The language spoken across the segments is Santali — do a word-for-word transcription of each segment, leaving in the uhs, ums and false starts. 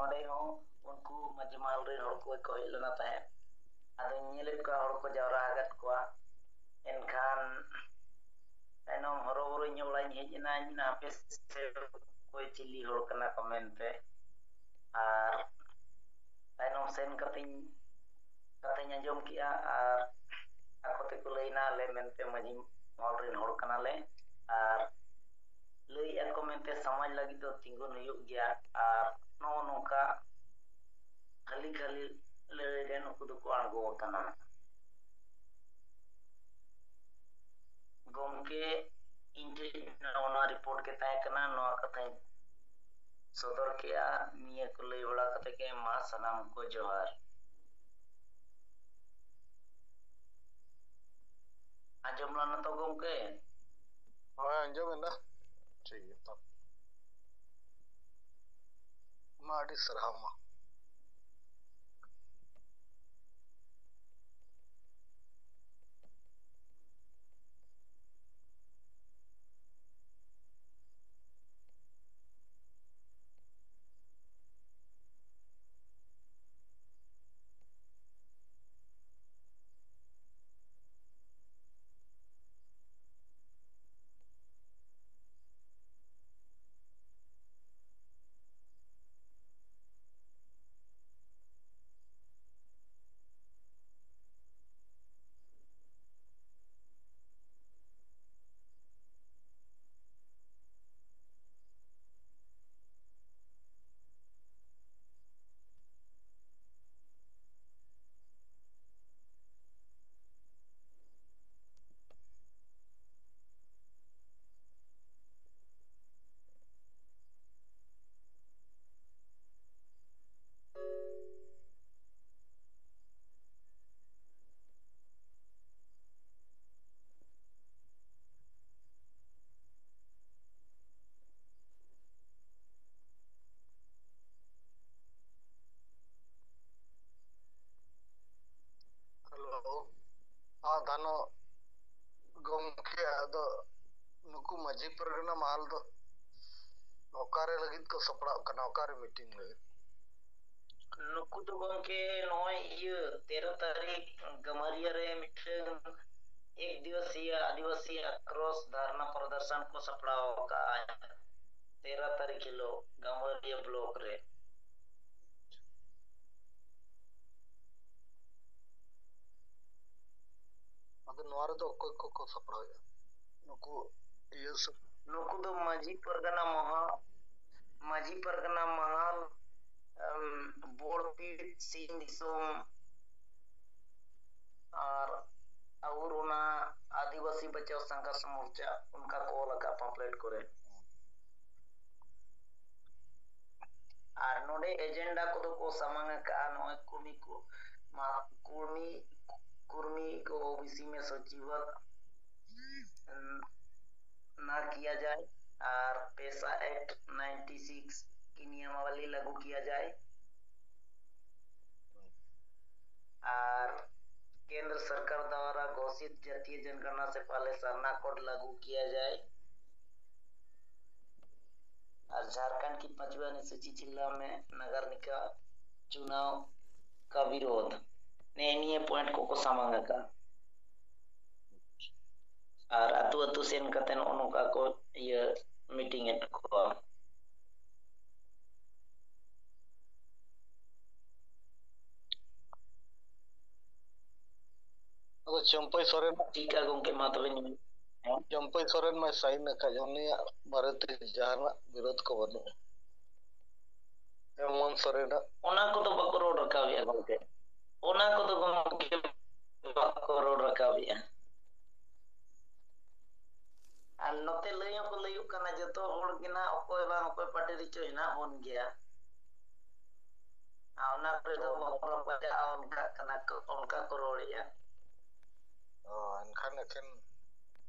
ᱚᱸᱰᱮ ᱦᱚᱸ ᱩᱱᱠᱩ ᱢᱟᱹᱡᱷᱤ ᱢᱟᱦᱟᱞ ᱨᱮᱱ ᱦᱚᱲ ᱠᱚ ᱠᱚ ᱦᱮᱡ ᱞᱮᱱᱟ ᱛᱟᱦᱮᱸᱫ᱾ ᱟᱫᱚᱧ ᱧᱮᱞᱮᱫ ᱠᱚᱣᱟ, ᱦᱚᱲ ᱠᱚ ᱡᱟᱣᱨᱟ ᱟᱠᱟᱫ ᱠᱚᱣᱟ᱾ ᱮᱱᱠᱷᱟᱱ ᱛᱟᱭᱱᱚᱢ ᱦᱚᱨᱚᱵᱚᱨᱚ ᱧᱚᱜ ᱚᱲᱟᱜ ᱤᱧ ᱦᱮᱡ ᱮᱱᱟ, ᱤᱧ ᱢᱮᱱᱟ, "ᱦᱟᱯᱮ ᱥᱮ ᱚᱠᱚᱭ ᱪᱤᱞᱤ ᱦᱚᱲ ᱠᱟᱱᱟ ᱠᱚ?" ᱢᱮᱱᱛᱮ᱾ ᱟᱨ ᱛᱟᱭᱱᱚᱢ ᱥᱮᱱ ᱠᱟᱛᱮᱧ, ᱠᱟᱛᱷᱟᱧ ᱟᱸᱡᱚᱢ ᱠᱮᱜᱼᱟ ᱟᱨ ᱟᱠᱚ ᱛᱮᱠᱚ ᱞᱟᱹᱭᱱᱟ, "ᱟᱞᱮ ᱢᱮᱱᱛᱮ ᱢᱟᱹᱡᱷᱤ ᱢᱚᱦᱚᱞ ᱨᱮᱱ ᱦᱚᱲ ᱠᱟᱱᱟᱞᱮ ᱟᱨ ᱞᱟᱹᱭᱮᱜᱼᱟ ᱠᱚ ᱢᱮᱱᱛᱮ ᱥᱚᱢᱟᱡᱽ ᱞᱟᱹᱜᱤᱫ ᱫᱚ ᱛᱤᱸᱜᱩᱱ ᱦᱩᱭᱩᱜ ᱜᱮᱭᱟ ᱟᱨ ᱱᱚᱜᱼᱚ ᱱᱚᱝᱠᱟ ᱠᱷᱟᱹᱞᱤ ᱠᱷᱟᱹᱞᱤ ᱞᱟᱹᱲᱦᱟᱹᱭ ᱨᱮ ᱱᱩᱠᱩ ᱫᱚᱠᱚ ᱟᱬᱜᱚ ᱟᱠᱟᱱᱟ᱾" ᱜᱚᱢᱠᱮ, ᱤᱧ ᱴᱷᱮᱱ ᱱᱚᱣᱟ ᱨᱤᱯᱳᱨᱴ ᱜᱮ ᱛᱟᱦᱮᱸ ᱠᱟᱱᱟ, ᱱᱚᱣᱟ ᱠᱟᱛᱷᱟᱧ ᱥᱚᱫᱚᱨ ᱠᱮᱜᱼᱟ᱾ ᱱᱤᱭᱟᱹ ᱠᱚ ᱞᱟᱹᱭ ᱵᱟᱲᱟ ᱠᱟᱛᱮ ᱜᱮ ᱢᱟ ᱥᱟᱱᱟᱢ ᱠᱚ ᱡᱚᱦᱟᱨ᱾ ᱟᱸᱡᱚᱢ ᱞᱟᱱᱟ ᱛᱚ ᱜᱚᱢᱠᱮ? ᱦᱳᱭ, ᱟᱸᱡᱚᱢ ᱮᱫᱟ᱾ ᱴᱷᱤᱠ ᱜᱮᱭᱟ ᱛᱚ᱾ ᱢᱟ, ᱟᱹᱰᱤ ᱥᱟᱨᱦᱟᱣ ᱢᱟ᱾ ᱦᱮᱞᱳ᱾ ᱦᱮᱸ, ᱫᱷᱟᱱᱚ ᱜᱚᱢᱠᱮ, ᱟᱫᱚ ᱱᱩᱠᱩ ᱢᱟᱹᱡᱷᱤ ᱯᱟᱨᱜᱟᱱᱟ ᱢᱟᱦᱟᱞ ᱫᱚ ᱚᱠᱟᱨᱮ ᱞᱟᱹᱜᱤᱫ ᱠᱚ ᱥᱟᱯᱲᱟᱜ ᱠᱟᱱᱟ? ᱚᱠᱟᱨᱮ ᱢᱤᱴᱤᱝ ᱞᱟᱹᱜᱤᱫ? ᱱᱩᱠᱩ ᱫᱚ ᱜᱚᱢᱠᱮ ᱱᱚᱜᱼᱚᱭ ᱤᱭᱟᱹ ᱛᱮᱨᱚ ᱛᱟᱹᱨᱤᱠᱷ ᱜᱟᱢᱟᱨᱤᱭᱟ ᱨᱮ ᱢᱤᱫᱴᱟᱝ ᱮᱠ ᱫᱤᱵᱚᱥᱤᱭᱟ ᱟᱹᱫᱤᱵᱟᱹᱥᱤ ᱟᱠᱨᱳᱥ ᱫᱷᱟᱨᱱᱟ ᱯᱨᱚᱫᱚᱨᱥᱚᱱ ᱠᱚ ᱥᱟᱯᱲᱟᱣ ᱟᱠᱟᱫᱼᱟ᱾ ᱛᱮᱨᱚ ᱛᱟᱹᱨᱤᱠᱷ ᱦᱤᱞᱳᱜ ᱜᱟᱢᱟᱨᱤᱭᱟ ᱵᱞᱚᱠ ᱨᱮ᱾ ᱟᱫᱚ ᱱᱚᱣᱟ ᱨᱮᱫᱚ ᱚᱠᱚᱭ ᱠᱚᱠᱚ ᱥᱟᱯᱲᱟᱣᱮᱫᱼᱟ? ᱱᱩᱠᱩ ᱤᱭᱟᱹ ᱥᱟ- ᱱᱩᱠᱩ ᱫᱚ ᱢᱟᱹᱡᱷᱤ ᱯᱟᱨᱜᱟᱱᱟ ᱢᱟᱦᱟᱞ, ᱢᱟᱹᱡᱷᱤ ᱯᱟᱨᱜᱟᱱᱟ ᱢᱟᱦᱟᱞ, ᱮᱢ, ᱵᱚᱲᱯᱤᱲ, ᱥᱤᱧ ᱫᱤᱥᱚᱢ, ᱟᱨ ᱟᱵᱚ ᱚᱱᱟ ᱟᱹᱫᱤᱵᱟᱹᱥᱤ ᱵᱟᱧᱪᱟᱣ ᱥᱚᱝᱜᱷᱟᱨᱥ ᱢᱳᱨᱪᱟ, ᱚᱱᱠᱟ ᱠᱚ ᱚᱞ ᱟᱠᱟᱫ ᱯᱟᱢᱯᱞᱮᱴ ᱠᱚᱨᱮ᱾ ᱟᱨ ᱱᱚᱰᱮ ᱮᱡᱮᱱᱰᱟ ᱠᱚᱫᱚ ᱠᱚ ᱥᱟᱢᱟᱝ ᱟᱠᱟᱫᱼᱟ, ᱱᱚᱜᱼᱚᱭ ᱠᱩᱲᱢᱤ ᱠᱚ, ᱢᱟ, ᱠᱩᱲᱢᱤ, ᱠᱩᱲᱢᱤ ᱠᱚ ᱳᱵᱤᱥᱤ ᱢᱮ ᱥᱚᱪᱤᱵᱟᱛ, ᱩᱢ, ᱱᱟ ᱠᱤᱭᱟ ᱡᱟᱭ, ᱟᱨ ᱯᱮᱥᱟ ᱮᱠᱴ ᱱᱟᱭᱤᱱᱴᱤ ᱥᱤᱠᱥ ᱠᱤ ᱱᱤᱭᱟᱢᱟᱵᱟᱞᱤ ᱞᱟᱹᱜᱩ ᱠᱤᱭᱟ ᱡᱟᱭ᱾ ᱟᱨ ᱠᱮᱱᱫᱨᱚ ᱥᱚᱨᱠᱟᱨ ᱫᱣᱟᱨᱟ ᱜᱷᱳᱥᱤᱛ ᱡᱟᱛᱤᱭᱚ ᱡᱚᱱᱜᱚᱱᱟ ᱥᱮ ᱯᱟᱦᱞᱮ ᱥᱟᱨᱱᱟ ᱠᱳᱰ ᱞᱟᱹᱜᱩ ᱠᱤᱭᱟ ᱡᱟᱭ᱾ ᱟᱨ ᱡᱷᱟᱨᱠᱷᱚᱸᱰ ᱠᱤ ᱯᱟᱸᱪᱣᱟ ᱚᱱᱩᱥᱩᱪᱤ ᱡᱤᱞᱟ ᱢᱮ ᱱᱟᱜᱟᱨ ᱱᱤᱠᱟᱭ ᱪᱩᱱᱟᱣ ᱠᱟ ᱵᱤᱨᱳᱫᱷ, ᱱᱮᱜᱼᱮ ᱱᱤᱭᱟᱹ ᱯᱚᱭᱮᱱᱴ ᱠᱚᱠᱚ ᱥᱟᱢᱟᱝ ᱟᱠᱟᱫᱼᱟ᱾ ᱟᱨ ᱟᱹᱛᱩ ᱟᱹᱛᱩ ᱥᱮᱱ ᱠᱟᱛᱮ ᱱᱚᱜᱼᱚ ᱱᱚᱝᱠᱟ ᱠᱚ ᱤᱭᱟᱹ ᱢᱤᱴᱤᱝ ᱮᱫ ᱠᱚᱣᱟ᱾ ᱟᱫᱚ ᱪᱟᱹᱢᱯᱟᱹᱭ ᱥᱚᱨᱮᱱ, ᱪᱮᱫᱠᱟ ᱜᱚᱢᱠᱮ, ᱢᱟ ᱛᱚᱵᱮ ᱧᱮᱞ᱾ ᱦᱮᱸ? ᱪᱟᱹᱢᱯᱟᱹᱭ ᱥᱚᱨᱮᱱ ᱢᱟᱭ ᱥᱟᱭᱤᱱ ᱟᱠᱟᱫ, ᱩᱱᱤᱭᱟᱜ ᱵᱟᱨᱮᱛᱮ ᱡᱟᱦᱟᱱᱟᱜ ᱵᱤᱨᱳᱫᱷ ᱠᱚ ᱵᱟᱹᱱᱩᱜᱼᱟ᱾ ᱦᱮᱢᱚᱱᱛ ᱥᱚᱨᱮᱱᱟᱜ᱾ ᱚᱱᱟ ᱠᱚᱫᱚ ᱵᱟᱠᱚ ᱨᱚᱲ ᱨᱟᱠᱟᱵᱮᱜᱼᱟ ᱜᱚᱢᱠᱮ, ᱚᱱᱟ ᱠᱚᱫᱚ ᱜᱚᱢᱠᱮ ᱵᱟᱠᱚ ᱨᱚᱲ ᱨᱟᱠᱟᱵᱮᱜᱼᱟ᱾ ᱟᱨ ᱱᱚᱛᱮ ᱞᱟᱹᱭ ᱦᱚᱸᱠᱚ ᱞᱟᱹᱭᱚᱜ ᱠᱟᱱᱟ, ᱡᱚᱛᱚ ᱦᱚᱲ ᱜᱮ ᱱᱟᱦᱟᱜ ᱚᱠᱚᱭ ᱵᱟᱝ ᱚᱠᱚᱭ ᱯᱟᱨᱴᱤ ᱨᱮᱪᱚ ᱦᱮᱱᱟᱜ ᱵᱚᱱ ᱜᱮᱭᱟ᱾ ᱟᱨ ᱚᱱᱟ ᱠᱚᱨᱮ ᱫᱚ ᱵᱟᱠᱚ ᱨᱟᱯᱟᱪᱟᱜᱼᱟ, ᱚᱱᱠᱟᱜ ᱠᱟᱱᱟ ᱠᱚ, ᱚᱱᱠᱟ ᱠᱚ ᱨᱚᱲᱮᱜᱼᱟ᱾ ᱚ, ᱮᱱᱠᱷᱟᱱ ᱮᱠᱷᱮᱱ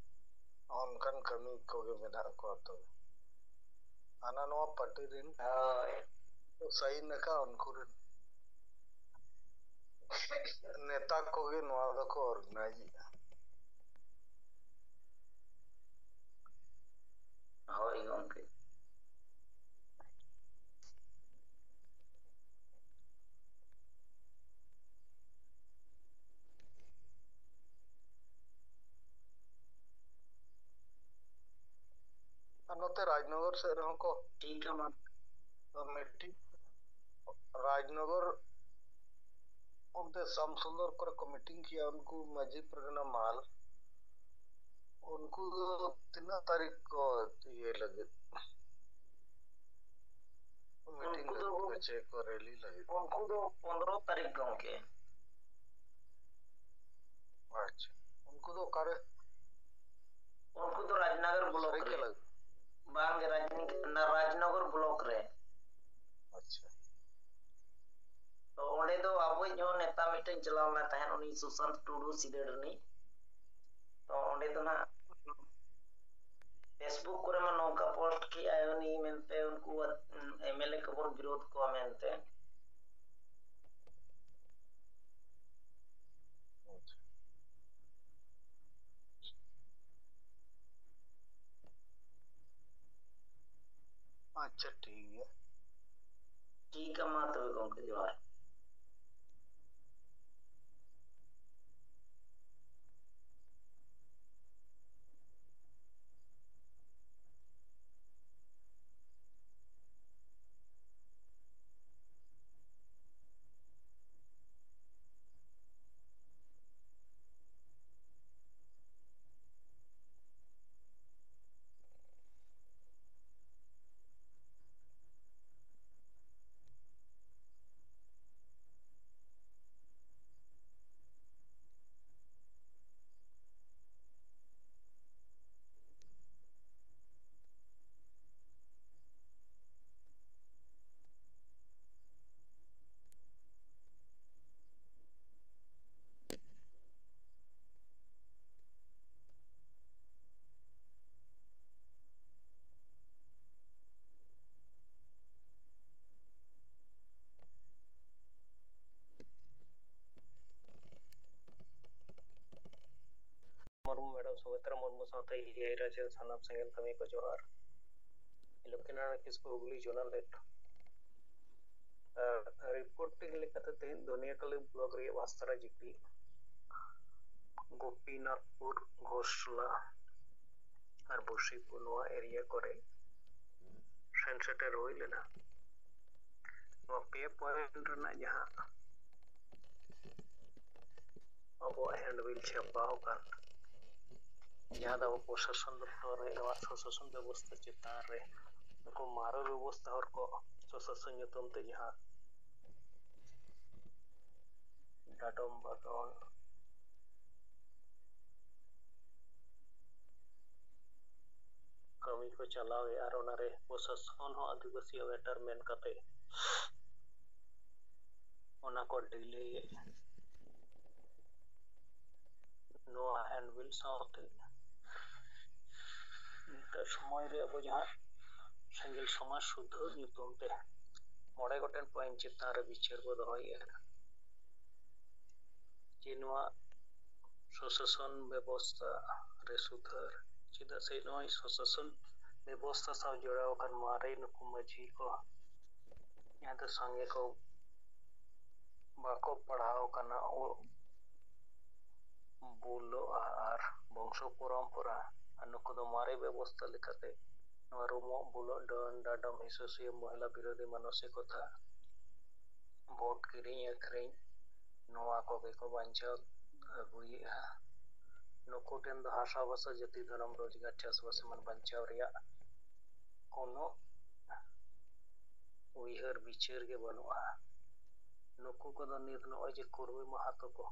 ᱚᱱᱠᱟᱱ ᱠᱟᱹᱢᱤ ᱠᱚᱜᱮ ᱢᱮᱱᱟᱜ ᱠᱚᱣᱟ ᱛᱚ᱾ ᱦᱟᱱᱟ ᱱᱚᱣᱟ ᱯᱟᱨᱴᱤ ᱨᱮᱱ ᱦᱳᱭ᱾ ᱠᱚ ᱥᱟᱭᱤᱱ ᱟᱠᱟᱫ, ᱩᱱᱠᱩ ᱨᱮᱱ ᱱᱮᱛᱟ ᱠᱚᱜᱮ ᱱᱚᱣᱟ ᱫᱚᱠᱚ ᱚᱨᱜᱟᱱᱟᱭᱤᱡᱮᱜᱼᱟ᱾ ᱦᱳᱭ ᱜᱚᱢᱠᱮ᱾ ᱨᱟᱡᱽᱱᱚᱜᱚᱨ ᱥᱮᱫ ᱨᱮᱦᱚᱸ ᱠᱚ ᱴᱷᱤᱠ ᱜᱮᱭᱟ, ᱢᱟ᱾ ᱢᱤᱴᱤᱝ, ᱨᱟᱡᱽᱱᱚᱜᱚᱨ ᱚᱱᱛᱮ ᱥᱟᱢᱥᱩᱱᱫᱚᱨ ᱠᱚᱨᱮ ᱠᱚ ᱢᱤᱴᱤᱝ ᱠᱮᱜᱼᱟ ᱩᱱᱠᱩ ᱢᱟᱹᱡᱷᱤ ᱯᱟᱨᱜᱟᱱᱟ ᱢᱟᱦᱟᱞ᱾ ᱩᱱᱠᱩ ᱫᱚ ᱛᱤᱱᱟᱹᱜ ᱛᱟᱹᱨᱤᱠᱷ ᱠᱚ ᱤᱭᱟᱹ ᱞᱟᱹᱜᱤᱫ? ᱢᱤᱴᱤᱝ ᱩᱱᱠᱩ ᱫᱚ ᱞᱟᱹᱜᱤᱫ ᱠᱚ ᱪᱮᱫ ᱠᱚ ᱨᱮᱞᱤ ᱞᱟᱹᱜᱤᱫ? ᱩᱱᱠᱩ ᱫᱚ ᱯᱚᱱᱨᱚ ᱛᱟᱹᱨᱤᱠᱷ, ᱜᱚᱢᱠᱮ᱾ ᱟᱪᱪᱷᱟ, ᱩᱱᱠᱩ ᱫᱚ ᱚᱠᱟᱨᱮ? ᱩᱱᱠᱩ ᱫᱚ ᱨᱟᱡᱽᱱᱚᱜᱚᱨ ᱵᱞᱚᱠ ᱨᱮ᱾ ᱥᱟᱹᱨᱟᱹᱭᱠᱮᱞᱟ? ᱵᱟᱝ ᱜᱮ, ᱨᱟᱡᱽᱱᱤ-, ᱚᱱᱟ ᱨᱟᱡᱽᱱᱚᱜᱚᱨ ᱵᱞᱚᱠ ᱨᱮ᱾ ᱟᱪᱪᱷᱟ᱾ ᱛᱚ ᱚᱸᱰᱮ ᱫᱚ ᱟᱵᱚᱭᱤᱡ ᱦᱚᱸ ᱱᱮᱛᱟ ᱢᱤᱫᱴᱮᱱ ᱪᱟᱞᱟᱣ ᱞᱮᱱ ᱛᱟᱦᱮᱸᱫ, ᱩᱱᱤ ᱥᱩᱥᱟᱱᱛ ᱴᱩᱰᱩ, ᱥᱤᱫᱟᱹᱲ ᱨᱤᱱᱤᱡ᱾ ᱛᱚ ᱚᱸᱰᱮ ᱫᱚ ᱱᱟᱜ Facebook ᱠᱚᱨᱮ ᱢᱟ ᱱᱚᱝᱠᱟ ᱯᱳᱥᱴ ᱠᱮᱜᱼᱟᱭ ᱩᱱᱤ ᱢᱮᱱᱛᱮ, ᱩᱱᱠᱩ, ᱩᱸ, MLA ᱠᱚᱵᱚᱱ ᱵᱤᱨᱳᱫᱷ ᱠᱚᱣᱟ ᱢᱮᱱᱛᱮ᱾ ᱟᱪᱪᱷᱟ᱾ ᱟᱪᱪᱷᱟ, ᱴᱷᱤᱠ ᱜᱮᱭᱟ᱾ ᱴᱷᱤᱠ ᱜᱮᱭᱟ, ᱢᱟ ᱛᱚᱵᱮ ᱜᱚᱢᱠᱮ, ᱡᱚᱦᱟᱨ᱾ ᱢᱩᱨᱢᱩ, ᱢᱮᱰᱟᱢ ᱥᱩᱢᱤᱛᱨᱟ ᱢᱩᱨᱢᱩ ᱥᱟᱶᱛᱮ ᱤ ᱟᱭ ᱨᱟᱡᱽ ᱨᱮᱱ ᱥᱟᱱᱟᱢ ᱥᱮᱸᱜᱮᱞ ᱠᱟᱹᱢᱤ ᱠᱚ ᱡᱚᱦᱟᱨ᱾ ᱞᱚᱠᱠᱷᱤᱱᱟᱨᱟᱭᱚᱬ ᱠᱤᱥᱠᱩ, ᱦᱩᱜᱽᱞᱤ ᱡᱳᱱᱟᱞ ᱦᱮᱰ᱾ ᱟᱨ ᱨᱤᱯᱳᱨᱴᱤᱝ ᱞᱮᱠᱟᱛᱮ ᱛᱮᱦᱮᱧ ᱫᱷᱚᱱᱤᱭᱟᱠᱟᱞᱤ ᱵᱞᱚᱠ ᱨᱮᱭᱟᱜ ᱵᱟᱥᱛᱟᱨᱟ ᱡᱤᱯᱤ, ᱜᱳᱯᱤᱱᱟᱛᱷᱯᱩᱨ, ᱜᱷᱳᱥᱞᱟ ᱟᱨ ᱵᱚᱥᱤᱯᱩᱨ, ᱱᱚᱣᱟ ᱮᱨᱤᱭᱟ ᱠᱚᱨᱮ ᱴᱷᱮᱱ ᱥᱮᱴᱮᱨ ᱦᱩᱭ ᱞᱮᱱᱟ᱾ ᱱᱚᱣᱟ ᱯᱮ ᱯᱚᱭᱮᱱᱴ ᱨᱮᱱᱟᱜ ᱡᱟᱦᱟᱸ ᱟᱵᱚᱣᱟᱜ ᱦᱮᱱᱰᱵᱤᱞ ᱪᱷᱟᱯᱟ ᱟᱠᱟᱱ, ᱡᱟᱦᱟᱸ ᱫᱚ ᱟᱵᱚ ᱯᱨᱚᱥᱟᱥᱚᱱ ᱫᱚᱯᱛᱚᱨ ᱨᱮ ᱱᱚᱣᱟ ᱥᱚᱥᱟᱥᱚᱱ ᱵᱮᱵᱚᱥᱛᱷᱟ ᱪᱮᱛᱟᱱ ᱨᱮ ᱱᱩᱠᱩ ᱢᱟᱨᱮ ᱵᱮᱵᱚᱥᱛᱷᱟ ᱦᱚᱲ ᱠᱚ ᱥᱚᱥᱟᱥᱚᱱ ᱧᱩᱛᱩᱢ ᱛᱮ ᱡᱟᱦᱟᱸ ᱰᱟᱰᱚᱢ ᱵᱟᱰᱚᱱ ᱠᱟᱹᱢᱤ ᱠᱚ ᱪᱟᱞᱟᱣᱮᱫ, ᱟᱨ ᱚᱱᱟᱨᱮ ᱯᱨᱚᱥᱟᱥᱚᱱ ᱦᱚᱸ ᱟᱹᱫᱤᱵᱟᱹᱥᱤ ᱟᱣᱮᱴᱟᱨ ᱢᱮᱱ ᱠᱟᱛᱮ ᱚᱱᱟ ᱠᱚ ᱰᱤᱞᱮᱭᱮᱫ᱾ ᱱᱚᱣᱟ ᱦᱮᱱᱰᱵᱤᱞ ᱥᱟᱶᱛᱮ ᱱᱤᱛᱚᱜ ᱥᱚᱢᱚᱭ ᱨᱮ ᱟᱵᱚ ᱡᱟᱦᱟᱸ ᱥᱮᱸᱜᱮᱞ ᱥᱚᱢᱟᱡᱽ ᱥᱩᱫᱷᱟᱹᱨ ᱧᱩᱛᱩᱢ ᱛᱮ ᱢᱚᱬᱮ ᱜᱚᱴᱮᱱ ᱯᱚᱭᱮᱱᱴ ᱪᱮᱛᱟᱱ ᱨᱮ ᱵᱤᱪᱟᱹᱨ ᱵᱚ ᱫᱚᱦᱚᱭᱮᱫᱼᱟ, ᱡᱮ ᱱᱚᱣᱟ ᱥᱚᱥᱟᱥᱚᱱ ᱵᱮᱵᱚᱥᱛᱷᱟ ᱨᱮ ᱥᱩᱫᱷᱟᱹᱨ, ᱪᱮᱫᱟᱜ ᱥᱮ ᱱᱚᱜᱼᱚᱭ ᱥᱚᱥᱟᱥᱚᱱ ᱵᱮᱵᱚᱥᱛᱷᱟ ᱥᱟᱶ ᱡᱚᱲᱟᱣ ᱟᱠᱟᱱ ᱢᱟᱨᱮ ᱱᱩᱠᱩ ᱢᱟᱹᱡᱷᱤ ᱠᱚ, ᱡᱟᱦᱟᱸ ᱫᱚ ᱥᱟᱸᱜᱮ ᱠᱚ ᱵᱟᱠᱚ ᱯᱟᱲᱦᱟᱣ ᱠᱟᱱᱟ, ᱚ-, ᱵᱩᱞᱚᱜᱼᱟ ᱟᱨ ᱵᱚᱝᱥᱚ ᱯᱚᱨᱚᱢᱯᱚᱨᱟ, ᱟᱨ ᱱᱩᱠᱩ ᱫᱚ ᱢᱟᱨᱮ ᱵᱮᱵᱚᱥᱛᱷᱟ ᱞᱮᱠᱟᱛᱮ ᱱᱚᱣᱟ ᱨᱩᱢᱚᱜ, ᱵᱩᱞᱚᱜ, ᱰᱟᱹᱱ, ᱰᱟᱰᱚᱢ, ᱦᱤᱥᱟᱹᱥᱩᱭᱟᱹ, ᱢᱚᱦᱤᱞᱟ ᱵᱤᱨᱳᱫᱷᱤ ᱢᱟᱱᱚᱥᱤᱠᱚᱛᱟ, ᱵᱷᱳᱴ ᱠᱤᱨᱤᱧ ᱟᱹᱠᱷᱨᱤᱧ, ᱱᱚᱣᱟ ᱠᱚᱜᱮ ᱠᱚ ᱵᱟᱧᱪᱟᱣ ᱟᱹᱜᱩᱭᱮᱫᱼᱟ᱾ ᱱᱩᱠᱩ ᱴᱷᱮᱱ ᱫᱚ ᱦᱟᱥᱟ ᱵᱷᱟᱥᱟ, ᱡᱟᱹᱛᱤ, ᱫᱷᱚᱨᱚᱢ, ᱨᱳᱡᱽᱜᱟᱨ, ᱪᱟᱥᱵᱟᱥ ᱮᱢᱟᱱ ᱵᱟᱧᱪᱟᱣ ᱨᱮᱭᱟᱜ ᱠᱳᱱᱳ ᱩᱭᱦᱟᱹᱨ ᱵᱤᱪᱟᱹᱨ ᱜᱮ ᱵᱟᱹᱱᱩᱜᱼᱟ᱾ ᱱᱩᱠᱩ ᱠᱚᱫᱚ ᱱᱤᱛ ᱱᱚᱜᱼᱚᱭ ᱡᱮ ᱠᱩᱲᱢᱤ ᱢᱟᱦᱟᱛᱚ ᱠᱚ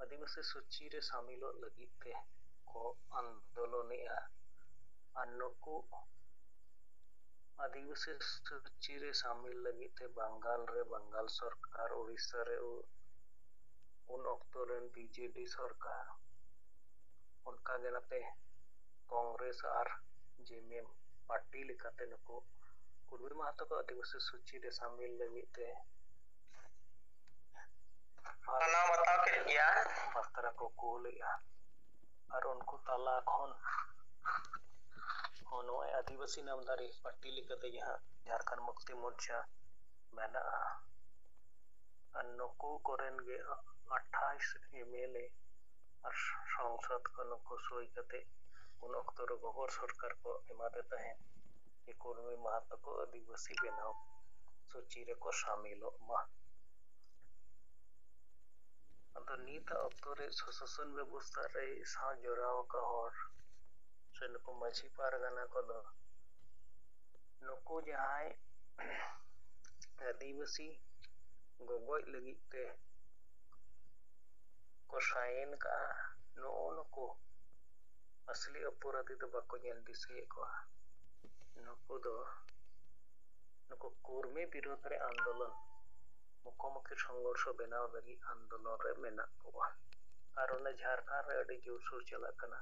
ᱟᱹᱫᱤᱵᱟᱹᱥᱤ ᱥᱩᱪᱤ ᱨᱮ ᱥᱟᱢᱤᱞᱚᱜ ᱞᱟᱹᱜᱤᱫ ᱛᱮ ᱠᱚ ᱟᱱᱫᱳᱞᱚᱱᱮᱜᱼᱟ, ᱟᱨ ᱱᱩᱠᱩ ᱟᱹᱫᱤᱵᱟᱹᱥᱤ ᱥᱩᱪᱤ ᱨᱮ ᱥᱟᱢᱤᱞ ᱞᱟᱹᱜᱤᱫ ᱛᱮ ᱵᱟᱝᱜᱟᱞ ᱨᱮ ᱵᱟᱝᱜᱟᱞ ᱥᱚᱨᱠᱟᱨ, ᱩᱲᱤᱥᱥᱟ ᱨᱮ ᱩ-, ᱩᱱ ᱚᱠᱛᱚ ᱨᱮᱱ ᱵᱤᱡᱮᱰᱤ ᱥᱚᱨᱠᱟᱨ, ᱚᱱᱠᱟ ᱜᱮ ᱱᱚᱛᱮ ᱠᱚᱝᱜᱨᱮᱥ ᱟᱨ ᱡᱮᱢᱮᱢ ᱯᱟᱨᱴᱤ ᱞᱮᱠᱟᱛᱮ ᱱᱩᱠᱩ ᱠᱩᱲᱢᱤ ᱢᱟᱦᱟᱛᱚ ᱠᱚ ᱟᱹᱫᱤᱵᱟᱹᱥᱤ ᱥᱩᱪᱤ ᱨᱮ ᱥᱟᱢᱤᱞ ᱞᱟᱹᱜᱤᱫ ᱛᱮ ᱢᱟᱱᱟᱣ ᱵᱟᱛᱟᱣ ᱠᱮᱫ ᱜᱮᱭᱟ᱾ ᱵᱟᱛᱨᱟ ᱠᱚ ᱠᱳᱞᱮᱜᱼᱟ᱾ ᱟᱨ ᱩᱱᱠᱩ ᱛᱟᱞᱟ ᱠᱷᱚᱱ ᱦᱚᱸ ᱱᱚᱜᱼᱚᱭ ᱟᱹᱫᱤᱵᱟᱹᱥᱤ ᱱᱟᱢᱫᱷᱟᱨᱤ ᱯᱟᱨᱴᱤ ᱞᱮᱠᱟᱛᱮ ᱡᱟᱦᱟᱸ ᱡᱷᱟᱲᱠᱷᱚᱸᱰ ᱢᱩᱠᱛᱤ ᱢᱳᱨᱪᱟ ᱢᱮᱱᱟᱜᱼᱟ, ᱟᱨ ᱱᱩᱠᱩ ᱠᱚᱨᱮᱱ ᱜᱮ ᱟᱴᱷᱟᱥ ᱮᱢᱮᱞᱮ ᱟᱨ ᱥᱚᱝᱥᱚᱫ ᱠᱚ ᱱᱩᱠᱩ ᱥᱳᱭ ᱠᱟᱛᱮ ᱩᱱ ᱚᱠᱛᱚ ᱨᱮ ᱜᱚᱵᱚᱨ ᱥᱚᱨᱠᱟᱨ ᱠᱚ ᱮᱢᱟᱫᱮ ᱛᱟᱦᱮᱸᱫ᱾ ᱡᱮ ᱠᱩᱲᱢᱤ ᱢᱟᱦᱟ ᱛᱟᱠᱚ ᱟᱹᱫᱤᱵᱟᱹᱥᱤ ᱵᱮᱱᱟᱣ ᱥᱩᱪᱤ ᱨᱮᱠᱚ ᱥᱟᱢᱤᱞᱚᱜ ᱢᱟ᱾ ᱟᱫᱚ ᱱᱤᱛᱟᱜ ᱚᱠᱛᱚ ᱨᱮ ᱥᱚᱥᱟᱥᱚᱱ ᱵᱮᱵᱚᱥᱛᱷᱟ ᱨᱮ ᱥᱟᱶ ᱡᱚᱲᱟᱣ ᱟᱠᱟᱫ ᱦᱚᱲ ᱥᱮ ᱱᱩᱠᱩ ᱢᱟᱹᱡᱷᱤ ᱯᱟᱨᱜᱟᱱᱟ ᱠᱚᱫᱚ ᱱᱩᱠᱩ ᱡᱟᱦᱟᱸᱭ ᱟᱹᱫᱤᱵᱟᱹᱥᱤ ᱜᱚᱜᱚᱡ ᱞᱟᱹᱜᱤᱫ ᱛᱮ ᱠᱚ ᱥᱟᱭᱤᱱ ᱠᱟᱜᱼᱟ, ᱱᱩᱜᱼᱩ ᱱᱩᱠᱩ ᱟᱥᱞᱤ ᱚᱯᱚᱨᱟᱫᱷᱤ ᱫᱚ ᱵᱟᱠᱚ ᱧᱮᱞ ᱫᱤᱥᱟᱹᱭᱮᱫ ᱠᱚᱣᱟ᱾ ᱱᱩᱠᱩ ᱫᱚ ᱱᱩᱠᱩ ᱠᱩᱨᱢᱤ ᱵᱤᱨᱳᱫᱷ ᱨᱮ ᱟᱱᱫᱳᱞᱚᱱ, ᱢᱩᱠᱷᱚᱢᱩᱠᱷᱤ ᱥᱚᱝᱜᱷᱚᱨᱥᱚ ᱵᱮᱱᱟᱣ ᱞᱟᱹᱜᱤᱫ ᱟᱱᱫᱳᱞᱚᱱ ᱨᱮ ᱢᱮᱱᱟᱜ ᱠᱚᱣᱟ᱾ ᱟᱨ ᱚᱱᱟ ᱡᱷᱟᱲᱠᱷᱚᱸᱰ ᱨᱮ ᱟᱹᱰᱤ ᱡᱳᱨᱥᱳᱨ ᱪᱟᱞᱟᱜ ᱠᱟᱱᱟ᱾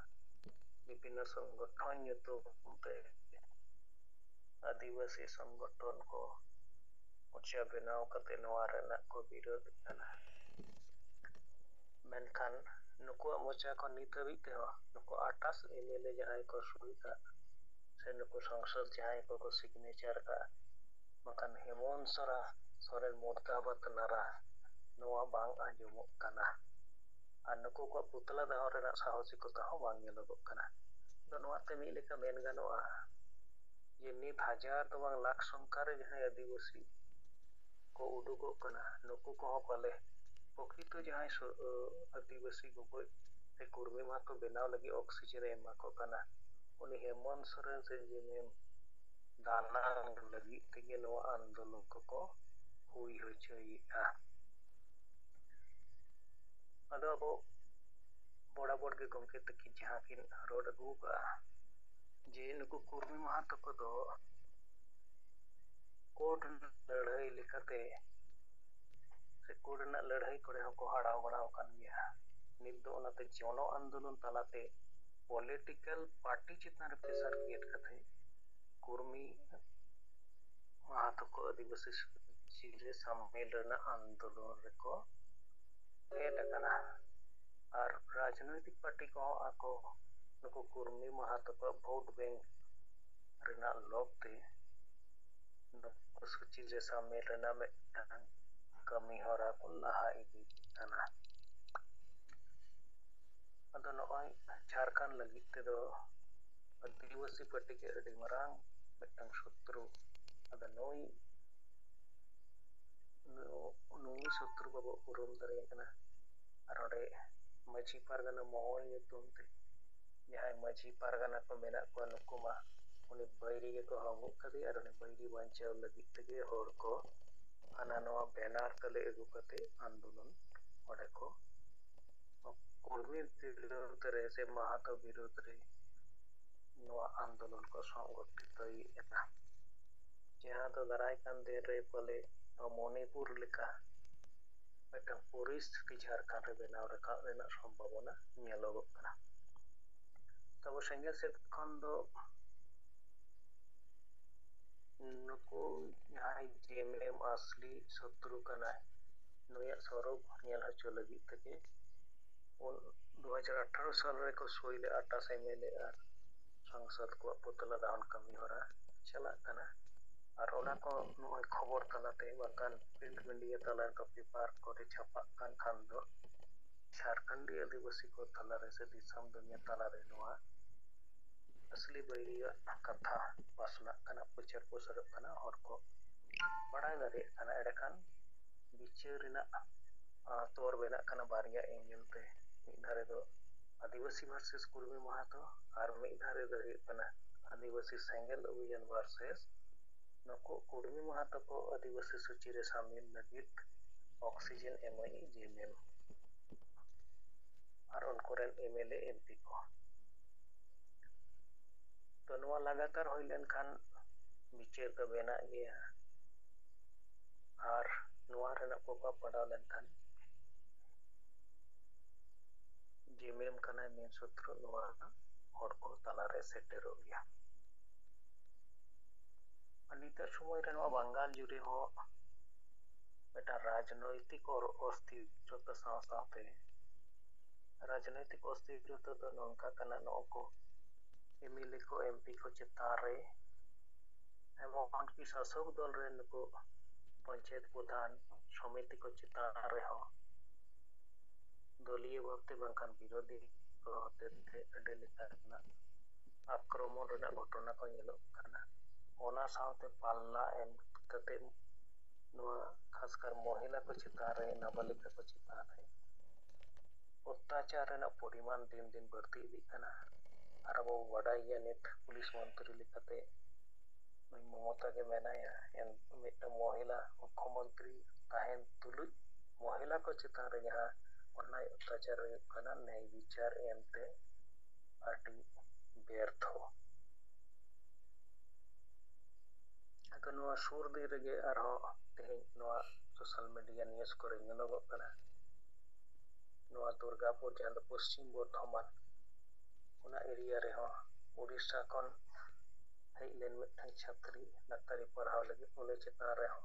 ᱵᱤᱵᱷᱤᱱᱱᱚ ᱥᱚᱝᱜᱚᱴᱷᱚᱱ ᱧᱩᱛᱩᱢ ᱛᱮ ᱟᱹᱫᱤᱵᱟᱹᱥᱤ ᱥᱚᱝᱜᱚᱴᱷᱚᱱ ᱠᱚ ᱢᱚᱨᱪᱟ ᱵᱮᱱᱟᱣ ᱠᱟᱛᱮ ᱱᱚᱣᱟ ᱨᱮᱱᱟᱜ ᱠᱚ ᱵᱤᱨᱳᱫᱷ ᱠᱟᱱᱟ᱾ ᱢᱮᱱᱠᱷᱟᱱ ᱱᱩᱠᱩᱣᱟᱜ ᱢᱚᱪᱟ ᱠᱷᱚᱱ ᱱᱤᱛ ᱦᱟᱹᱵᱤᱡ ᱛᱮᱦᱚᱸ ᱱᱩᱠᱩ ᱟᱴᱷᱟᱥ ᱮᱢ ᱮᱞ ᱮ ᱡᱟᱦᱟᱸᱭ ᱠᱚ ᱥᱩᱭ ᱠᱟᱜ ᱥᱮ ᱱᱩᱠᱩ ᱥᱚᱝᱥᱚᱫ ᱡᱟᱦᱟᱸᱭ ᱠᱚᱠᱚ ᱥᱤᱜᱽᱱᱮᱪᱟᱨ ᱠᱟᱜᱼᱟ, ᱵᱟᱠᱷᱟᱱ ᱦᱮᱢᱚᱱᱛ ᱥᱚᱨᱟ ᱥᱚᱨᱮᱱ ᱢᱩᱨᱫᱟᱵᱟᱫ ᱱᱟᱨᱟ ᱱᱚᱣᱟ ᱵᱟᱝ ᱟᱸᱡᱚᱢᱚᱜ ᱠᱟᱱᱟ᱾ ᱟᱨ ᱱᱩᱠᱩ ᱠᱚᱣᱟᱜ ᱯᱩᱛᱞᱟ ᱫᱟᱦᱚ ᱨᱮᱱᱟᱜ ᱥᱟᱦᱚᱥᱤᱠᱚᱛᱟ ᱦᱚᱸ ᱵᱟᱝ ᱧᱮᱞᱚᱜᱚᱜ ᱠᱟᱱᱟ᱾ ᱟᱫᱚ ᱱᱚᱣᱟᱛᱮ ᱢᱤᱫ ᱞᱮᱠᱟ ᱢᱮᱱ ᱜᱟᱱᱚᱜᱼᱟ ᱡᱮ ᱱᱤᱛ ᱦᱟᱡᱟᱨ ᱫᱚ ᱵᱟᱝ ᱞᱟᱠᱷ ᱥᱚᱝᱠᱷᱟ ᱨᱮ ᱡᱟᱦᱟᱸᱭ ᱟᱹᱫᱤᱵᱟᱹᱥᱤ ᱠᱚ ᱩᱰᱩᱠᱚᱜ ᱠᱟᱱᱟ, ᱱᱩᱠᱩ ᱠᱚᱦᱚᱸ ᱯᱟᱞᱮ ᱯᱨᱚᱠᱨᱤᱛᱚ ᱡᱟᱦᱟᱸᱭ ᱥᱚ-, ᱟᱹᱫᱤᱵᱟᱹᱥᱤ ᱜᱚᱜᱚᱡ ᱥᱮ ᱠᱩᱲᱢᱤ ᱢᱟᱦᱟ ᱠᱚ ᱵᱮᱱᱟᱣ ᱞᱟᱹᱜᱤᱫ ᱚᱠᱥᱤᱡᱮᱱ ᱮ ᱮᱢᱟ ᱠᱚ ᱠᱟᱱᱟ, ᱩᱱᱤ ᱦᱮᱢᱚᱱᱛ ᱥᱚᱨᱮᱱ ᱥᱮ ᱡᱤᱢᱮᱢ ᱫᱟᱱᱟᱝ ᱞᱟᱹᱜᱤᱫ ᱛᱮᱜᱮ ᱱᱚᱣᱟ ᱟᱱᱫᱳᱞᱚᱱ ᱠᱚᱠᱚ ᱦᱩᱭ ᱦᱚᱪᱚᱭᱮᱫᱼᱟ᱾ ᱟᱫᱚ ᱟᱵᱚ ᱵᱚᱨᱟᱵᱚᱨ ᱜᱮ ᱜᱚᱢᱠᱮ ᱛᱟᱹᱠᱤᱱ ᱡᱟᱦᱟᱸ ᱠᱤᱱ ᱨᱚᱲ ᱟᱹᱜᱩ ᱟᱠᱟᱫᱼᱟ ᱡᱮ ᱱᱩᱠᱩ ᱠᱩᱨᱢᱤ ᱢᱟᱦᱟ ᱛᱟᱠᱚ ᱫᱚ ᱠᱳᱰ ᱞᱟᱹᱲᱦᱟᱹᱭ ᱞᱮᱠᱟᱛᱮ ᱥᱮ ᱠᱳᱰ ᱨᱮᱱᱟᱜ ᱞᱟᱹᱲᱦᱟᱹᱭ ᱠᱚᱨᱮ ᱦᱚᱸᱠᱚ ᱦᱟᱲᱟᱣ ᱵᱟᱲᱟᱣ ᱟᱠᱟᱱ ᱜᱮᱭᱟ᱾ ᱱᱤᱛ ᱫᱚ ᱚᱱᱟᱛᱮ ᱡᱚᱱᱚ ᱟᱱᱫᱳᱞᱚᱱ ᱛᱟᱞᱟᱛᱮ ᱯᱚᱞᱤᱴᱤᱠᱮᱞ ᱯᱟᱨᱴᱤ ᱪᱮᱛᱟᱱ ᱨᱮ ᱯᱨᱮᱥᱟᱨ ᱠᱨᱤᱭᱮᱴ ᱠᱟᱛᱮ ᱠᱩᱨᱢᱤ ᱢᱟᱦᱟ ᱛᱟᱠᱚ ᱟᱹᱫᱤᱵᱟᱹᱥᱤ ᱥᱩᱪᱤ ᱨᱮ ᱥᱟᱢᱤᱞ ᱨᱮᱱᱟᱜ ᱟᱱᱫᱳᱞᱚᱱ ᱨᱮᱠᱚ ᱯᱷᱮᱰ ᱟᱠᱟᱱᱟ᱾ ᱟᱨ ᱨᱟᱡᱽᱱᱳᱭᱛᱤᱠ ᱯᱟᱨᱴᱤ ᱠᱚᱦᱚᱸ ᱟᱠᱚ ᱱᱩᱠᱩ ᱠᱩᱨᱢᱤ ᱢᱟᱦᱟ ᱛᱟᱠᱚᱣᱟᱜ ᱵᱷᱳᱴ ᱵᱮᱝᱠ ᱨᱮᱱᱟᱜ ᱞᱚᱵᱽ ᱛᱮ ᱱᱩᱠᱩ ᱥᱩᱪᱤ ᱨᱮ ᱥᱟᱢᱤᱞ ᱨᱮᱱᱟᱜ ᱢᱤᱫᱴᱟᱝ ᱠᱟᱹᱢᱤ ᱦᱚᱨᱟ ᱠᱚ ᱞᱟᱦᱟ ᱤᱫᱤ ᱠᱟᱱᱟ᱾ ᱟᱫᱚ ᱱᱚᱜᱼᱚᱭ ᱡᱷᱟᱲᱠᱷᱚᱸᱰ ᱞᱟᱹᱜᱤᱫ ᱛᱮᱫᱚ ᱟᱹᱫᱤᱵᱟᱹᱥᱤ ᱯᱟᱨᱴᱤ ᱜᱮ ᱟᱹᱰᱤ ᱢᱟᱨᱟᱝ ᱢᱤᱫᱴᱟᱝ ᱥᱚᱛᱨᱩ᱾ ᱟᱫᱚ ᱱᱩᱭ, ᱱᱩ-, ᱱᱩᱭ ᱥᱚᱛᱨᱩ ᱵᱟᱵᱚ ᱩᱨᱩᱢ ᱫᱟᱲᱮᱭᱟᱭ ᱠᱟᱱᱟ᱾ ᱟᱨ ᱚᱸᱰᱮ ᱢᱟᱹᱡᱷᱤ ᱯᱟᱨᱜᱟᱱᱟ ᱢᱚᱦᱚᱞ ᱧᱩᱛᱩᱢ ᱛᱮ ᱡᱟᱦᱟᱸᱭ ᱢᱟᱹᱡᱷᱤ ᱯᱟᱨᱜᱟᱱᱟ ᱠᱚ ᱢᱮᱱᱟᱜ ᱠᱚᱣᱟ, ᱱᱩᱠᱩ ᱢᱟ ᱩᱱᱤ ᱵᱟᱹᱭᱨᱤ ᱜᱮᱠᱚ ᱦᱚᱦᱚ ᱜᱚᱫ ᱠᱟᱫᱮᱭᱟ᱾ ᱟᱨ ᱩᱱᱤ ᱵᱟᱹᱭᱨᱤ ᱵᱟᱧᱪᱟᱣ ᱞᱟᱹᱜᱤᱫ ᱛᱮᱜᱮ ᱦᱚᱲ ᱠᱚ ᱦᱟᱱᱟ ᱱᱚᱣᱟ ᱵᱮᱱᱟᱨ ᱛᱟᱞᱮ ᱟᱹᱜᱩ ᱠᱟᱛᱮ ᱟᱱᱫᱳᱞᱚᱱ ᱚᱸᱰᱮ ᱠᱚ ᱠᱩᱲᱢᱤ ᱵᱤᱨᱩᱫᱽ ᱨᱮ ᱥᱮ ᱢᱟᱦᱟᱛᱚ ᱵᱤᱨᱩᱫᱽ ᱨᱮ ᱱᱚᱣᱟ ᱟᱱᱫᱳᱞᱚᱱ ᱠᱚ ᱥᱚᱝᱜᱚᱴᱷᱤᱛᱚᱭᱮᱫ ᱠᱟᱱᱟ, ᱡᱟᱦᱟᱸ ᱫᱚ ᱫᱟᱨᱟᱭ ᱠᱟᱱ ᱫᱤᱱ ᱨᱮ ᱯᱟᱞᱮ ᱢᱚᱱᱤᱯᱩᱨ ᱞᱮᱠᱟ ᱢᱤᱫᱴᱟᱝ ᱯᱚᱨᱤᱥᱛᱷᱤᱛᱤ ᱡᱷᱟᱲᱠᱷᱚᱸᱰ ᱨᱮ ᱵᱮᱱᱟᱣ ᱨᱟᱠᱟᱵ ᱨᱮᱱᱟᱜ ᱥᱚᱢᱵᱷᱟᱵᱚᱱᱟ ᱧᱮᱞᱚᱜᱚᱜ ᱠᱟᱱᱟ᱾ ᱛᱚᱵᱮ ᱥᱮᱸᱜᱮᱞ ᱥᱮᱫ ᱠᱷᱚᱱ ᱫᱚ ᱱᱩᱠᱩ ᱡᱟᱦᱟᱸᱭ ᱡᱮᱢᱮᱢ ᱟᱥᱞᱤ ᱥᱚᱛᱨᱩ ᱠᱟᱱᱟᱭ, ᱱᱩᱭᱟᱜ ᱥᱚᱨᱚᱜ ᱧᱮᱞ ᱦᱚᱪᱚ ᱞᱟᱹᱜᱤᱫ ᱛᱮᱜᱮ ᱩᱱ ᱫᱩ ᱦᱟᱡᱟᱨ ᱟᱴᱷᱟᱨᱚ ᱥᱟᱞ ᱨᱮᱠᱚ ᱥᱳᱭ ᱞᱮᱫᱼᱟ, ᱴᱟᱥ ᱮᱢ ᱮᱞ ᱮ ᱟᱨ ᱥᱟᱝᱥᱚᱫ ᱠᱚᱣᱟᱜ ᱯᱩᱛᱞᱟᱹ ᱫᱟᱦᱚᱱ ᱠᱟᱹᱢᱤ ᱦᱚᱨᱟ ᱪᱟᱞᱟᱜ ᱠᱟᱱᱟ᱾ ᱟᱨ ᱚᱱᱟ ᱠᱚ ᱱᱚᱜᱼᱚᱭ ᱠᱷᱚᱵᱚᱨ ᱛᱟᱞᱟᱛᱮ ᱵᱟᱝᱠᱷᱟᱱ ᱯᱨᱤᱱᱴ ᱢᱤᱰᱤᱭᱟ ᱛᱟᱞᱟ ᱨᱮ, ᱯᱮᱯᱟᱨ ᱠᱚᱨᱮ ᱪᱷᱟᱯᱟᱜ ᱠᱟᱱ ᱠᱷᱟᱱ ᱫᱚ ᱡᱷᱟᱲᱠᱷᱚᱸᱰᱤ ᱟᱹᱫᱤᱵᱟᱹᱥᱤ ᱠᱚ ᱛᱟᱞᱟᱨᱮ ᱥᱮ ᱫᱤᱥᱚᱢ ᱫᱩᱱᱤᱭᱟᱹ ᱛᱟᱞᱟᱨᱮ ᱱᱚᱣᱟ ᱟᱹᱥᱞᱤ ᱵᱟᱹᱭᱨᱤᱭᱟᱜ ᱠᱟᱛᱷᱟ ᱯᱟᱥᱱᱟᱜ ᱠᱟᱱᱟ, ᱯᱨᱚᱪᱟᱨ ᱯᱨᱚᱥᱟᱨᱚᱜ ᱠᱟᱱᱟ, ᱦᱚᱲ ᱠᱚ ᱵᱟᱲᱟᱭ ᱫᱟᱲᱮᱭᱟᱜ ᱠᱟᱱᱟ᱾ ᱮᱸᱰᱮᱠᱷᱟᱱ ᱵᱤᱪᱟᱹᱨ ᱨᱮᱱᱟᱜ, ᱟᱸ, ᱛᱚᱨ ᱵᱮᱱᱟᱜ ᱠᱟᱱᱟ ᱵᱟᱨᱭᱟ ᱮᱝᱜᱮᱞ ᱛᱮ᱾ ᱢᱤᱫ ᱫᱷᱟᱨᱮ ᱫᱚ ᱟᱹᱫᱤᱵᱟᱹᱥᱤ ᱵᱷᱟᱨᱥᱮᱥ ᱠᱩᱲᱢᱤ ᱢᱟᱦᱟᱛᱚ ᱟᱨ ᱢᱤᱫ ᱫᱷᱟᱨᱮ ᱫᱚ ᱦᱩᱭᱩᱜ ᱠᱟᱱᱟ ᱟᱹᱫᱤᱵᱟᱹᱥᱤ ᱥᱮᱸᱜᱮᱞ ᱚᱵᱷᱤᱡᱟᱱ ᱵᱷᱟᱨᱥᱮᱥ ᱱᱩᱠᱩ ᱠᱩᱲᱢᱤ ᱢᱟᱦᱟᱛᱚ ᱠᱚ ᱟᱹᱫᱤᱵᱟᱹᱥᱤ ᱥᱩᱪᱤ ᱨᱮ ᱥᱟᱢᱤᱞ ᱞᱟᱹᱜᱤᱫ ᱚᱠᱥᱤᱡᱮᱱ ᱮᱢᱟᱭᱤᱡ ᱡᱮᱢᱮᱢ ᱟᱨ ᱩᱱᱠᱩ ᱨᱮᱱ M L A, M P ᱠᱚ᱾ ᱛᱚ ᱱᱚᱣᱟ ᱞᱟᱜᱟᱛᱟᱨ ᱦᱩᱭ ᱞᱮᱱᱠᱷᱟᱱ ᱵᱤᱪᱟᱹᱨ ᱫᱚ ᱵᱮᱱᱟᱜ ᱜᱮᱭᱟ᱾ ᱟᱨ ᱱᱚᱣᱟ ᱨᱮᱱᱟᱜ ᱯᱨᱚᱵᱷᱟᱵᱽ ᱯᱟᱲᱟᱣ ᱞᱮᱱᱠᱷᱟᱱ ᱡᱮᱢᱮᱢ ᱠᱟᱱᱟᱭ ᱢᱮᱱ ᱥᱩᱛᱨᱚ ᱱᱚᱣᱟ ᱦᱚᱲ ᱠᱚ ᱛᱟᱞᱟᱨᱮ ᱥᱮᱴᱮᱨᱚᱜ ᱜᱮᱭᱟ᱾ ᱟᱨ ᱱᱤᱛᱚᱜ ᱥᱚᱢᱚᱭ ᱨᱮ ᱱᱚᱣᱟ ᱵᱟᱝᱜᱟᱞ ᱡᱩᱨᱤ ᱦᱚᱸ ᱢᱤᱫᱴᱟᱝ ᱨᱟᱡᱽᱱᱳᱭᱛᱤᱠ ᱚᱨ-, ᱚᱥᱛᱷᱤᱨᱚᱛᱟ ᱥᱟᱶ ᱥᱟᱶᱛᱮ ᱨᱟᱡᱽᱱᱳᱭᱛᱤᱠ ᱚᱥᱛᱷᱤᱨᱚᱛᱟ ᱫᱚ ᱱᱚᱝᱠᱟ ᱠᱟᱱᱟ, ᱱᱚᱜᱼᱚ ᱠᱚ ᱮᱢ ᱮᱞ ᱮ ᱠᱚ, ᱮᱢ ᱯᱤ ᱠᱚ ᱪᱮᱛᱟᱱ ᱨᱮ, ᱮᱢᱚᱱ ᱠᱤ ᱥᱟᱥᱚᱠ ᱫᱚᱞ ᱨᱮᱱ ᱱᱩᱠᱩ ᱯᱚᱧᱪᱟᱭᱮᱛ ᱯᱨᱚᱫᱷᱟᱱ, ᱥᱚᱢᱤᱛᱤ ᱠᱚ ᱪᱮᱛᱟᱱ ᱨᱮᱦᱚᱸ ᱫᱚᱞᱤᱭᱚ ᱵᱷᱟᱵᱽᱛᱮ ᱵᱟᱝᱠᱷᱟᱱ ᱵᱤᱨᱳᱫᱷᱤ ᱠᱚ ᱦᱚᱛᱮᱛᱮ ᱟᱹᱰᱤ ᱞᱮᱠᱟᱱᱟᱜ ᱟᱠᱨᱚᱢᱚᱱ ᱨᱮᱱᱟᱜ ᱜᱷᱚᱴᱚᱱᱟ ᱠᱚ ᱧᱮᱞᱚᱜ ᱠᱟᱱᱟ᱾ ᱚᱱᱟ ᱥᱟᱶᱛᱮ ᱯᱟᱞᱞᱟ ᱮᱢ ᱠᱟᱛᱮ ᱱᱚᱣᱟ ᱠᱷᱟᱥᱠᱟᱨ ᱢᱚᱦᱤᱞᱟ ᱠᱚ ᱪᱮᱛᱟᱱ ᱨᱮ, ᱱᱟᱵᱟᱞᱤᱠᱟ ᱠᱚ ᱪᱮᱛᱟᱱ ᱨᱮ ᱚᱛᱛᱟᱪᱟᱨ ᱨᱮᱱᱟᱜ ᱯᱚᱨᱤᱢᱟᱱ ᱫᱤᱱ ᱫᱤᱱ ᱵᱟᱹᱲᱛᱤ ᱤᱫᱤᱜ ᱠᱟᱱᱟ᱾ ᱟᱨ ᱟᱵᱚ ᱵᱚ ᱵᱟᱰᱟᱭ ᱜᱮᱭᱟ, ᱱᱤᱛ ᱯᱩᱞᱤᱥ ᱢᱚᱱᱛᱨᱤ ᱞᱮᱠᱟᱛᱮ ᱱᱩᱭ ᱢᱚᱢᱚᱛᱟ ᱜᱮ ᱢᱮᱱᱟᱭᱟ᱾ ᱮᱱ ᱢᱤᱫᱴᱟᱝ ᱢᱚᱦᱤᱞᱟ ᱢᱩᱠᱷᱚᱢᱚᱱᱛᱨᱤ ᱛᱟᱦᱮᱱ ᱛᱩᱞᱩᱡ ᱢᱚᱦᱤᱞᱟ ᱠᱚ ᱪᱮᱛᱟᱱ ᱨᱮ ᱡᱟᱦᱟᱸ ᱚᱱᱱᱟᱭ ᱚᱛᱛᱟᱪᱟᱨ ᱦᱩᱭᱩᱜ ᱠᱟᱱᱟ, ᱱᱮᱭ ᱵᱤᱪᱟᱨ ᱮᱢᱛᱮ ᱟᱹᱰᱤ ᱵᱮᱨᱛᱷᱚ᱾ ᱟᱫᱚ ᱱᱚᱣᱟ ᱥᱩᱨ ᱫᱤᱱ ᱨᱮᱜᱮ ᱟᱨᱦᱚᱸ ᱛᱮᱦᱮᱧ ᱱᱚᱣᱟ social media news ᱠᱚᱨᱮ ᱧᱮᱞᱚᱜᱚᱜ ᱠᱟᱱᱟ, ᱱᱚᱣᱟ ᱫᱩᱨᱜᱟᱯᱩᱨ, ᱡᱟᱦᱟᱸ ᱫᱚ ᱯᱚᱥᱪᱤᱢ ᱵᱚᱨᱫᱷᱚᱢᱟᱱ, ᱚᱱᱟ area ᱨᱮᱦᱚᱸ ᱩᱲᱤᱥᱥᱟ ᱠᱷᱚᱱ ᱦᱮᱡ ᱞᱮᱱ ᱢᱤᱫᱴᱟᱝ ᱪᱷᱟᱹᱛᱨᱤ ᱰᱟᱠᱛᱟᱨᱤ ᱯᱟᱲᱦᱟᱣ ᱞᱟᱹᱜᱤᱫ, ᱩᱱᱤ ᱪᱮᱛᱟᱱ ᱨᱮᱦᱚᱸ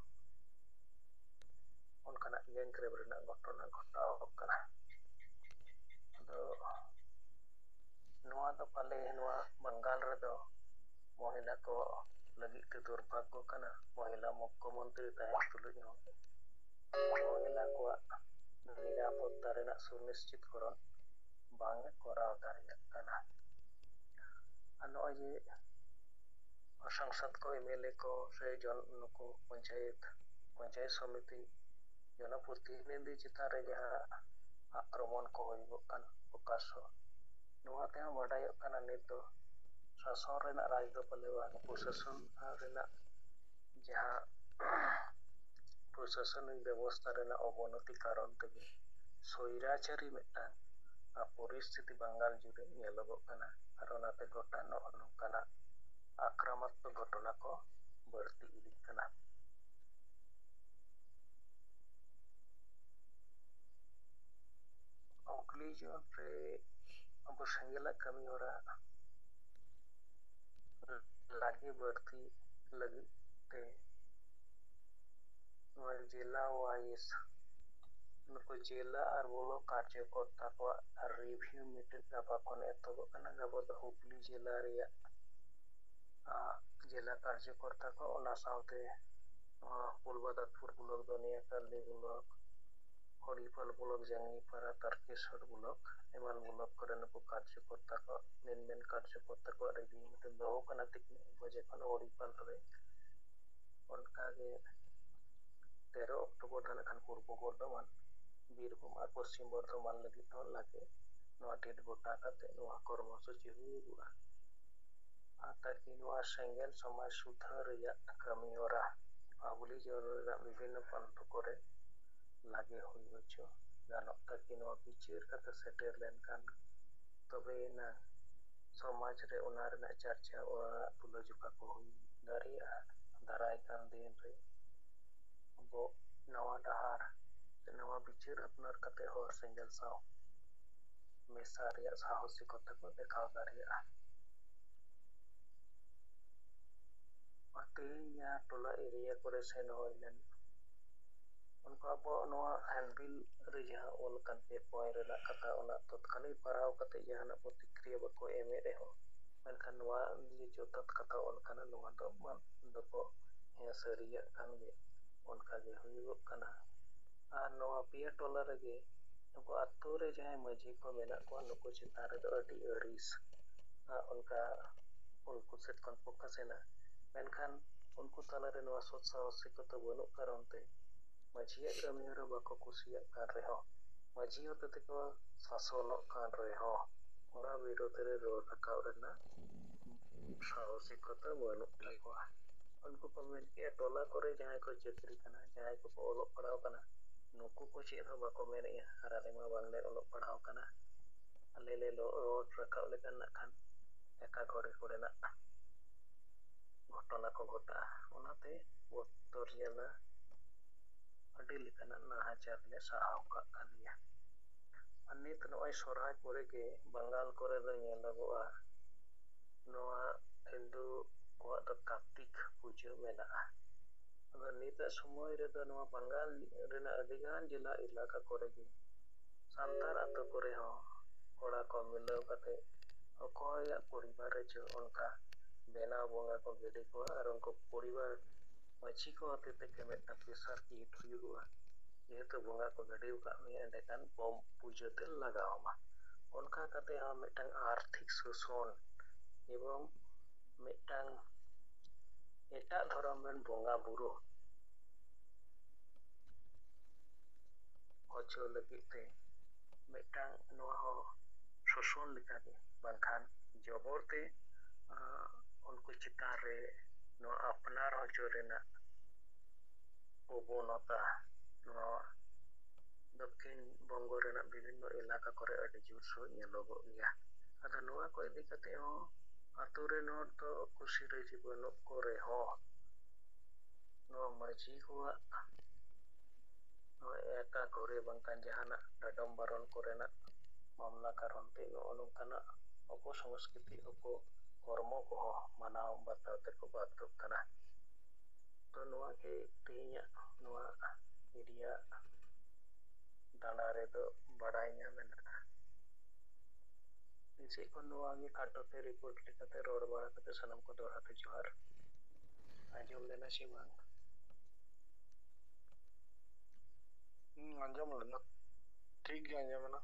ᱚᱱᱠᱟᱱᱟᱜ gang rape ᱨᱮᱱᱟᱜ ᱜᱷᱚᱴᱚᱱᱟ ᱜᱷᱚᱴᱟᱣ ᱟᱠᱟᱱᱟ᱾ ᱟᱫᱚ ᱱᱚᱣᱟ ᱫᱚ ᱯᱟᱞᱮ ᱱᱚᱣᱟ ᱵᱟᱝᱜᱟᱞ ᱨᱮᱫᱚ ᱢᱚᱦᱤᱞᱟ ᱠᱚ ᱞᱟᱹᱜᱤᱫ ᱛᱮ ᱫᱩᱨᱵᱷᱟᱜᱽᱜᱚ ᱠᱟᱱᱟ᱾ ᱢᱚᱦᱤᱞᱟ ᱢᱩᱠᱠᱷᱚᱢᱚᱱᱛᱨᱤ ᱛᱟᱦᱮᱱ ᱛᱩᱞᱩᱡ ᱦᱚᱸ ᱢᱚᱦᱤᱞᱟ ᱠᱚᱣᱟᱜ ᱱᱤᱨᱟᱯᱚᱛᱛᱟ ᱨᱮᱱᱟᱜ ᱥᱩᱱᱤᱥᱪᱤᱛᱠᱚᱨᱚᱱ ᱵᱟᱝ ᱮ ᱠᱚᱨᱟᱣ ᱫᱟᱲᱮᱭᱟᱜ ᱠᱟᱱᱟ᱾ ᱟᱨ ᱱᱚᱜᱼᱚᱭ ᱡᱮ ᱥᱟᱝᱥᱚᱫ ᱠᱚ, MLA ᱠᱚ ᱥᱮ ᱡᱚᱱ-, ᱱᱩᱠᱩ ᱯᱚᱧᱪᱟᱭᱮᱛ, ᱯᱚᱧᱪᱟᱭᱮᱛ ᱥᱚᱢᱤᱛᱤ, ᱡᱚᱱᱚᱯᱨᱚᱛᱤᱱᱤᱫᱷᱤ ᱪᱮᱛᱟᱱ ᱨᱮ ᱡᱟᱦᱟᱸ ᱟᱠᱨᱚᱢᱚᱱ ᱠᱚ ᱦᱩᱭᱩᱜᱚᱜ ᱠᱟᱱ ᱯᱨᱚᱠᱟᱥᱚ, ᱱᱚᱣᱟ ᱛᱮᱦᱚᱸ ᱵᱟᱰᱟᱭᱚᱜ ᱠᱟᱱᱟ ᱱᱤᱛ ᱫᱚ ᱥᱟᱥᱚᱱ ᱨᱮᱱᱟᱜ ᱨᱟᱡᱽ ᱫᱚ ᱯᱟᱞᱮ ᱵᱟᱝ, ᱯᱨᱚᱥᱟᱥᱚᱱ ᱨᱮᱱᱟᱜ ᱡᱟᱦᱟᱸ ᱯᱨᱚᱥᱟᱥᱚᱱᱤᱠ ᱵᱮᱵᱚᱥᱛᱷᱟ ᱨᱮᱱᱟᱜ ᱚᱵᱚᱱᱚᱛᱤ ᱠᱟᱨᱚᱱ ᱛᱮᱜᱮ ᱥᱚᱭᱨᱟᱪᱟᱨᱤ ᱢᱤᱫᱴᱟᱝ ᱯᱚᱨᱤᱥᱛᱷᱤᱛᱤ ᱵᱟᱝᱜᱟᱞ ᱡᱩᱲᱮ ᱧᱮᱞᱚᱜᱚᱜ ᱠᱟᱱᱟ᱾ ᱟᱨ ᱚᱱᱟᱛᱮ ᱜᱚᱴᱟ ᱱᱚᱜᱼᱚ ᱱᱚᱝᱠᱟᱱᱟᱜ ᱟᱠᱨᱟᱢᱟᱛᱢᱚᱠ ᱜᱷᱚᱴᱚᱱᱟ ᱠᱚ ᱵᱟᱹᱲᱛᱤ ᱤᱫᱤᱜ ᱠᱟᱱᱟ᱾ ᱦᱩᱜᱽᱞᱤ ᱡᱚᱞ ᱨᱮ ᱟᱵᱚ ᱥᱮᱸᱜᱮᱞᱟᱜ ᱠᱟᱹᱢᱤ ᱦᱚᱨᱟ ᱞᱟᱜᱮ ᱵᱟᱹᱲᱛᱤ ᱞᱟᱹᱜᱤᱫ ᱛᱮ ᱱᱚᱣᱟ ᱡᱮᱞᱟ wise ᱱᱩᱠᱩ ᱡᱮᱞᱟ ᱟᱨ ᱵᱞᱚᱠ ᱠᱟᱨᱡᱚᱠᱚᱨᱛᱟ ᱠᱚᱣᱟᱜ review meeting ᱜᱟᱯᱟ ᱠᱷᱚᱱ ᱮᱛᱚᱦᱚᱵᱚᱜ ᱠᱟᱱᱟ᱾ ᱜᱟᱯᱟ ᱫᱚ ᱦᱩᱜᱽᱞᱤ ᱡᱮᱞᱟ ᱨᱮᱭᱟᱜ, ᱟ, ᱡᱮᱞᱟ ᱠᱟᱨᱡᱚᱠᱚᱨᱛᱟ ᱠᱚ, ᱚᱱᱟ ᱥᱟᱶᱛᱮ ᱱᱚᱣᱟ ᱯᱩᱨᱵᱚ ᱫᱟᱛᱯᱩᱨ ᱵᱞᱚᱠ, ᱫᱚᱱᱤᱭᱟᱠᱟᱞᱤ ᱵᱞᱚᱠ, ᱦᱚᱲᱤᱯᱟᱞ ᱵᱞᱚᱠ, ᱡᱟᱝᱜᱤᱯᱟᱨᱟ, ᱛᱟᱨᱠᱮᱥᱚᱨ ᱵᱞᱚᱠ, ᱮᱢᱟᱱ ᱵᱞᱚᱠ ᱠᱚᱨᱮ ᱱᱩᱠᱩ ᱠᱟᱨᱡᱚᱠᱚᱨᱛᱟ ᱠᱚ, ᱢᱮᱱ ᱢᱮᱱ ᱠᱟᱨᱡᱚᱠᱚᱨᱛᱟ ᱠᱚᱣᱟᱜ ᱨᱮᱞᱤ ᱢᱤᱫᱴᱮᱱ ᱫᱚᱦᱚ ᱠᱟᱱᱟ ᱛᱤᱠᱤᱱ ᱮᱠ ᱵᱟᱡᱮ ᱠᱷᱚᱱ ᱦᱚᱲᱤᱯᱟᱞ ᱨᱮ᱾ ᱚᱱᱠᱟᱜᱮ ᱛᱮᱨᱚ ᱚᱠᱴᱳᱵᱚᱨ ᱫᱚ ᱱᱟᱜ ᱠᱷᱟᱱ ᱯᱩᱨᱵᱚ ᱵᱚᱨᱫᱷᱚᱢᱟᱱ, ᱵᱤᱨᱵᱷᱩᱢ ᱟᱨ ᱯᱚᱥᱪᱤᱢ ᱵᱚᱨᱫᱷᱚᱢᱟᱱ ᱞᱟᱹᱜᱤᱫ ᱦᱚᱸ ᱞᱟᱜᱮ ᱱᱚᱣᱟ ᱰᱮᱴ ᱜᱚᱴᱟ ᱠᱟᱛᱮ ᱱᱚᱣᱟ ᱠᱚᱨᱢᱚᱥᱩᱪᱤ ᱦᱩᱭᱩᱜᱼᱟ᱾ ᱟᱨ ᱛᱟᱠᱤ ᱱᱚᱣᱟ ᱥᱮᱸᱜᱮᱞ ᱥᱚᱢᱟᱡᱽ ᱥᱩᱫᱷᱟᱹᱨ ᱨᱮᱭᱟᱜ ᱠᱟᱹᱢᱤ ᱦᱚᱨᱟ ᱯᱟᱵᱽᱞᱤᱠ ᱡᱚᱱᱚᱱ ᱨᱮᱱᱟᱜ ᱵᱤᱵᱷᱤᱱᱱᱚ ᱯᱟᱱᱛᱷᱟ ᱠᱚᱨᱮ ᱞᱟᱜᱮ ᱦᱩᱭ ᱦᱚᱪᱚ ᱜᱟᱱᱚᱜ ᱛᱟᱹᱠᱤᱱ᱾ ᱱᱚᱣᱟ ᱵᱤᱪᱟᱹᱨ ᱠᱟᱛᱮ ᱥᱮᱴᱮᱨ ᱞᱮᱱᱠᱷᱟᱱ ᱛᱚᱵᱮᱭᱮᱱᱟ ᱥᱚᱢᱟᱡᱽ ᱨᱮ ᱚᱱᱟ ᱨᱮᱱᱟᱜ ᱪᱟᱨᱪᱟ, ᱚᱱᱟ ᱨᱮᱱᱟᱜ ᱛᱩᱞᱟᱹᱡᱚᱠᱷᱟ ᱠᱚ ᱦᱩᱭ ᱫᱟᱲᱮᱭᱟᱜᱼᱟ᱾ ᱫᱟᱨᱟᱭ ᱠᱟᱱ ᱫᱤᱱ ᱨᱮ ᱟᱵᱚ ᱱᱟᱣᱟ ᱰᱟᱦᱟᱨ, ᱱᱟᱣᱟ ᱵᱤᱪᱟᱹᱨ ᱟᱯᱱᱟᱨ ᱠᱟᱛᱮ ᱦᱚᱲ ᱥᱮᱸᱜᱮᱞ ᱥᱟᱶ ᱢᱮᱥᱟ ᱨᱮᱭᱟᱜ ᱥᱟᱦᱚᱥᱤᱠᱚᱛᱟ ᱠᱚ ᱫᱮᱠᱷᱟᱣ ᱫᱟᱲᱮᱭᱟᱜᱼᱟ᱾ ᱛᱮᱦᱮᱧ ᱡᱟᱦᱟᱸ ᱴᱚᱞᱟ ᱮᱨᱤᱭᱟ ᱠᱚᱨᱮ ᱥᱮᱱ ᱦᱩᱭ ᱞᱮᱱ, ᱚᱱᱠᱟ ᱟᱵᱚᱣᱟᱜ ᱱᱚᱣᱟ ᱦᱮᱱᱰᱵᱤᱞ ᱨᱮ ᱡᱟᱦᱟᱸ ᱚᱞ ᱟᱠᱟᱱ ᱯᱮ ᱯᱚᱭᱮᱱᱴ ᱨᱮᱱᱟᱜ ᱠᱟᱛᱷᱟ, ᱚᱱᱟ ᱛᱚᱛᱠᱟᱞᱤᱱ ᱯᱟᱲᱦᱟᱣ ᱠᱟᱛᱮ ᱡᱟᱦᱟᱱᱟᱜ ᱯᱨᱚᱛᱤᱠᱨᱤᱭᱟ ᱵᱟᱠᱚ ᱮᱢᱮᱫ ᱨᱮᱦᱚᱸ, ᱢᱮᱱᱠᱷᱟᱱ ᱱᱚᱣᱟ ᱡᱮ ᱡᱚᱛᱷᱟᱛ ᱠᱟᱛᱷᱟ ᱚᱞ ᱠᱟᱱᱟ, ᱱᱚᱣᱟ ᱫᱚ ᱢᱟ-, ᱫᱚᱠᱚ ᱦᱮᱸ ᱥᱟᱹᱨᱤᱭᱟᱜ ᱠᱟᱱ ᱜᱮ᱾ ᱚᱱᱠᱟ ᱜᱮ ᱦᱩᱭᱩᱜᱚᱜ ᱠᱟᱱᱟ᱾ ᱟᱨ ᱱᱚᱣᱟ ᱯᱮᱭᱟ ᱴᱚᱞᱟ ᱨᱮᱜᱮ ᱱᱩᱠᱩ ᱟᱛᱳ ᱨᱮ ᱡᱟᱦᱟᱸᱭ ᱢᱟᱹᱡᱷᱤ ᱠᱚ ᱢᱮᱱᱟᱜ ᱠᱚᱣᱟ, ᱱᱩᱠᱩ ᱪᱮᱛᱟᱱ ᱨᱮᱫᱚ ᱟᱹᱰᱤ ᱟᱹᱲᱤᱥ, ᱟᱨ ᱚᱱᱠᱟ ᱩᱱᱠᱩ ᱥᱮᱫ ᱠᱷᱚᱱ ᱯᱷᱳᱠᱟᱥ ᱮᱱᱟ᱾ ᱢᱮᱱᱠᱷᱟᱱ ᱩᱱᱠᱩ ᱛᱟᱞᱟᱨᱮ ᱱᱚᱣᱟ ᱥᱚᱛ ᱥᱟᱦᱚᱥᱤᱠᱚᱛᱟ ᱵᱟᱹᱱᱩᱜ ᱠᱟᱨᱚᱱ ᱛᱮ ᱢᱟᱹᱡᱷᱤᱭᱟᱜ ᱠᱟᱹᱢᱤᱦᱚᱨᱟ ᱵᱟᱠᱚ ᱠᱩᱥᱤᱭᱟᱜ ᱠᱟᱱ ᱨᱮᱦᱚᱸ, ᱢᱟᱹᱡᱷᱤ ᱦᱚᱛᱮ ᱛᱮᱠᱚ ᱥᱟᱥᱚᱱᱚᱜ ᱠᱟᱱ ᱨᱮᱦᱚᱸ, ᱚᱱᱟ ᱵᱤᱨᱩᱫᱷ ᱨᱮ ᱨᱚᱲ ᱨᱟᱠᱟᱵ ᱨᱮᱱᱟᱜ ᱥᱟᱦᱚᱥᱤᱠᱚᱛᱟ ᱵᱟᱹᱱᱩᱜ ᱛᱟᱠᱚᱣᱟ᱾ ᱩᱱᱠᱩ ᱠᱚ ᱢᱮᱱ ᱠᱮᱜᱼᱟ, ᱴᱚᱞᱟ ᱠᱚᱨᱮ ᱡᱟᱦᱟᱸᱭ ᱠᱚ ᱪᱟᱹᱠᱨᱤ ᱠᱟᱱᱟ, ᱡᱟᱦᱟᱸᱭ ᱠᱚᱠᱚ ᱚᱞᱚᱜ ᱯᱟᱲᱦᱟᱣ ᱠᱟᱱᱟ, ᱱᱩᱠᱩ ᱠᱚ ᱪᱮᱫ ᱦᱚᱸ ᱵᱟᱠᱚ ᱢᱮᱱᱮᱜᱼᱟ, ᱟᱨ ᱟᱞᱮ ᱢᱟ ᱵᱟᱝᱞᱮ ᱚᱞᱚᱜ ᱯᱟᱲᱦᱟᱣ ᱠᱟᱱᱟ᱾ ᱟᱞᱮ ᱞᱮ ᱞᱚ-, ᱨᱚᱲ ᱨᱟᱠᱟᱵ ᱞᱮᱠᱷᱟᱱ ᱱᱟᱜ ᱠᱷᱟᱱ ᱮᱴᱟᱜ ᱠᱚᱨᱮ ᱠᱚᱨᱮᱱᱟᱜ ᱜᱷᱚᱴᱚᱱᱟ ᱠᱚ ᱜᱷᱚᱴᱟᱜᱼᱟ᱾ ᱚᱱᱟᱛᱮ ᱵᱚᱛᱚᱨ ᱡᱟᱞᱟ ᱟᱹᱰᱤ ᱞᱮᱠᱟᱱᱟᱜ ᱱᱟᱦᱟᱪᱟᱨ ᱞᱮ ᱥᱟᱦᱟᱣ ᱠᱟᱜ ᱠᱟᱱ ᱜᱮᱭᱟ᱾ ᱟᱨ ᱱᱤᱛ ᱱᱚᱜᱼᱚᱭ ᱥᱚᱨᱦᱟᱭ ᱯᱚᱨᱮ ᱜᱮ ᱵᱟᱝᱜᱟᱞ ᱠᱚᱨᱮ ᱫᱚ ᱧᱮᱞᱚᱜᱚᱜᱼᱟ, ᱱᱚᱣᱟ ᱦᱤᱱᱫᱩ ᱠᱚᱣᱟᱜ ᱫᱚ ᱠᱟᱨᱛᱤᱠ ᱯᱩᱡᱟᱹ ᱢᱮᱱᱟᱜᱼᱟ᱾ ᱟᱫᱚ ᱱᱤᱛᱟᱜ ᱥᱚᱢᱚᱭ ᱨᱮᱫᱚ ᱱᱚᱣᱟ ᱵᱟᱝᱜᱟᱞ ᱨᱮᱱᱟᱜ ᱟᱹᱰᱤᱜᱟᱱ ᱡᱮᱞᱟ ᱮᱞᱟᱠᱟ ᱠᱚᱨᱮ ᱜᱮ ᱥᱟᱱᱛᱟᱲ ᱟᱛᱳ ᱠᱚᱨᱮ ᱦᱚᱸ ᱠᱚᱲᱟ ᱠᱚ ᱢᱤᱞᱟᱹᱣ ᱠᱟᱛᱮ ᱚᱠᱚᱭᱟᱜ ᱯᱚᱨᱤᱵᱟᱨ ᱨᱮ ᱪᱚ ᱚᱱᱠᱟ ᱵᱮᱱᱟᱣ ᱵᱚᱸᱜᱟ ᱠᱚ ᱜᱤᱰᱤ ᱠᱚᱣᱟ ᱟᱨ ᱩᱱᱠᱩ ᱯᱚᱨᱤᱵᱟᱨ ᱢᱟᱹᱡᱷᱤ ᱠᱚ ᱦᱚᱛᱮ ᱛᱮᱜᱮ ᱢᱤᱫᱴᱟᱝ ᱯᱨᱮᱥᱟᱨ ᱠᱤᱴ ᱦᱩᱭᱩᱜᱚᱜᱼᱟ᱾ ᱡᱮᱦᱮᱛᱩ ᱵᱚᱸᱜᱟ ᱠᱚ ᱜᱟᱹᱰᱤ ᱟᱠᱟᱫ ᱢᱮᱭᱟ, ᱮᱸᱰᱮᱠᱷᱟᱱ ᱵᱚᱢ ᱯᱩᱡᱟᱹ ᱛᱮ ᱞᱟᱜᱟᱣ ᱟᱢᱟ᱾ ᱚᱱᱠᱟ ᱠᱟᱛᱮ ᱦᱚᱸ ᱢᱤᱫᱴᱟᱝ ᱟᱨᱛᱷᱤᱠ ᱥᱳᱥᱚᱱ ᱮᱵᱚᱝ ᱢᱤᱫᱴᱟᱝ ᱮᱴᱟᱜ ᱫᱷᱚᱨᱚᱢ ᱨᱮᱱ ᱵᱚᱸᱜᱟ ᱵᱩᱨᱩ ᱦᱚᱪᱚ ᱞᱟᱹᱜᱤᱫ ᱛᱮ ᱢᱤᱫᱴᱟᱝ ᱱᱚᱣᱟ ᱦᱚᱸ ᱥᱳᱥᱚᱱ ᱞᱮᱠᱟᱜᱮ, ᱵᱟᱝᱠᱷᱟᱱ ᱡᱚᱵᱚᱨ ᱛᱮ, ᱟᱸ, ᱩᱱᱠᱩ ᱪᱮᱛᱟᱱ ᱨᱮ ᱱᱚᱣᱟ ᱟᱯᱱᱟᱨ ᱦᱚᱪᱚ ᱨᱮᱱᱟᱜ ᱯᱨᱚᱵᱚᱱᱚᱛᱟ ᱱᱚᱣᱟ ᱫᱚᱠᱠᱷᱤᱱ ᱵᱚᱝᱜᱚ ᱨᱮᱱᱟᱜ ᱵᱤᱵᱷᱤᱱᱱᱚ ᱮᱞᱟᱠᱟ ᱠᱚᱨᱮ ᱟᱹᱰᱤ ᱡᱳᱨᱥᱳᱨ ᱧᱮᱞᱚᱜᱚᱜ ᱜᱮᱭᱟ᱾ ᱟᱫᱚ ᱱᱚᱣᱟ ᱠᱚ ᱤᱫᱤ ᱠᱟᱛᱮ ᱦᱚᱸ ᱟᱛᱳ ᱨᱮᱱ ᱦᱚᱲ ᱫᱚ ᱠᱩᱥᱤ ᱨᱟᱹᱡᱤ ᱵᱟᱹᱱᱩᱜ ᱠᱚ ᱨᱮᱦᱚᱸ, ᱱᱚᱣᱟ ᱢᱟᱹᱡᱷᱤ ᱠᱚᱣᱟᱜ ᱱᱚᱣᱟ ᱮᱠᱟ ᱠᱚᱨᱮ ᱵᱟᱝᱠᱷᱟᱱ ᱡᱟᱦᱟᱱᱟᱜ ᱰᱟᱰᱚᱢ ᱵᱟᱨᱚᱱ ᱠᱚᱨᱮᱱᱟᱜ ᱢᱟᱢᱞᱟ ᱠᱟᱨᱚᱱ ᱛᱮ ᱱᱚᱜᱼᱚ ᱱᱚᱝᱠᱟᱱᱟᱜ ᱚᱯᱚᱥᱚᱝᱥᱠᱨᱤᱛᱤ, ᱚᱯᱚᱠᱚᱨᱢᱚ ᱠᱚᱦᱚᱸ ᱢᱟᱱᱟᱣ ᱵᱟᱛᱟᱣ ᱛᱮᱠᱚ ᱵᱟᱫᱽᱫᱷᱚᱜ ᱠᱟᱱᱟ᱾ ᱛᱚ ᱱᱚᱣᱟ ᱜᱮ ᱛᱮᱦᱮᱧᱟᱜ ᱱᱚᱣᱟ ᱢᱤᱰᱤᱭᱟ ᱫᱟᱬᱟ ᱨᱮᱫᱚ ᱵᱟᱰᱟᱭ ᱧᱟᱢ ᱮᱱᱟ᱾ ᱤᱧ ᱥᱮᱫ ᱠᱷᱚᱱ ᱱᱚᱣᱟ ᱜᱮ ᱠᱷᱟᱴᱚ ᱛᱮ ᱨᱤᱯᱳᱨᱴ ᱞᱮᱠᱟᱛᱮ ᱨᱚᱲ ᱵᱟᱲᱟ ᱠᱟᱛᱮ ᱥᱟᱱᱟᱢ ᱠᱚ ᱫᱚᱦᱲᱟ ᱛᱮ ᱡᱚᱦᱟᱨ᱾ ᱟᱸᱡᱚᱢ ᱞᱮᱱᱟ ᱥᱮ ᱵᱟᱝ? ᱦᱩᱸ, ᱟᱸᱡᱚᱢ ᱞᱮᱱᱟ᱾ ᱴᱷᱤᱠ ᱜᱮ ᱟᱸᱡᱚᱢ ᱮᱱᱟ᱾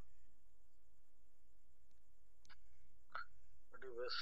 ᱟᱹᱰᱤ ᱵᱮᱥ᱾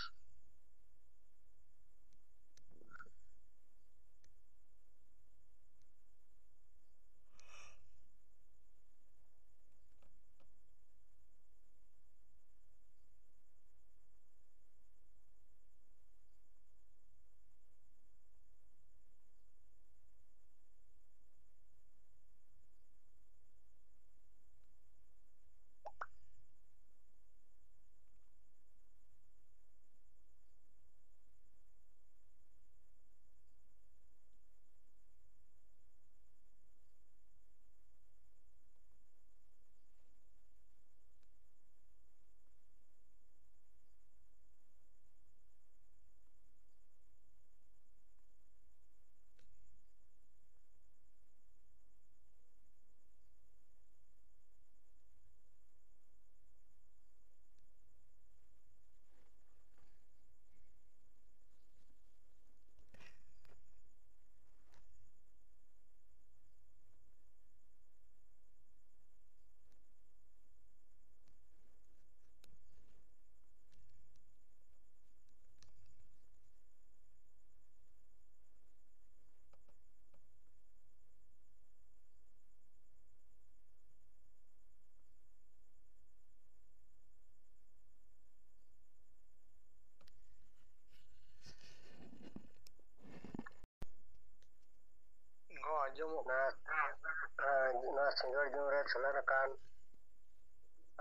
ᱥᱤᱸᱜᱟᱹᱲ ᱧᱩ ᱨᱮ ᱥᱮᱞᱮᱫ ᱟᱠᱟᱱ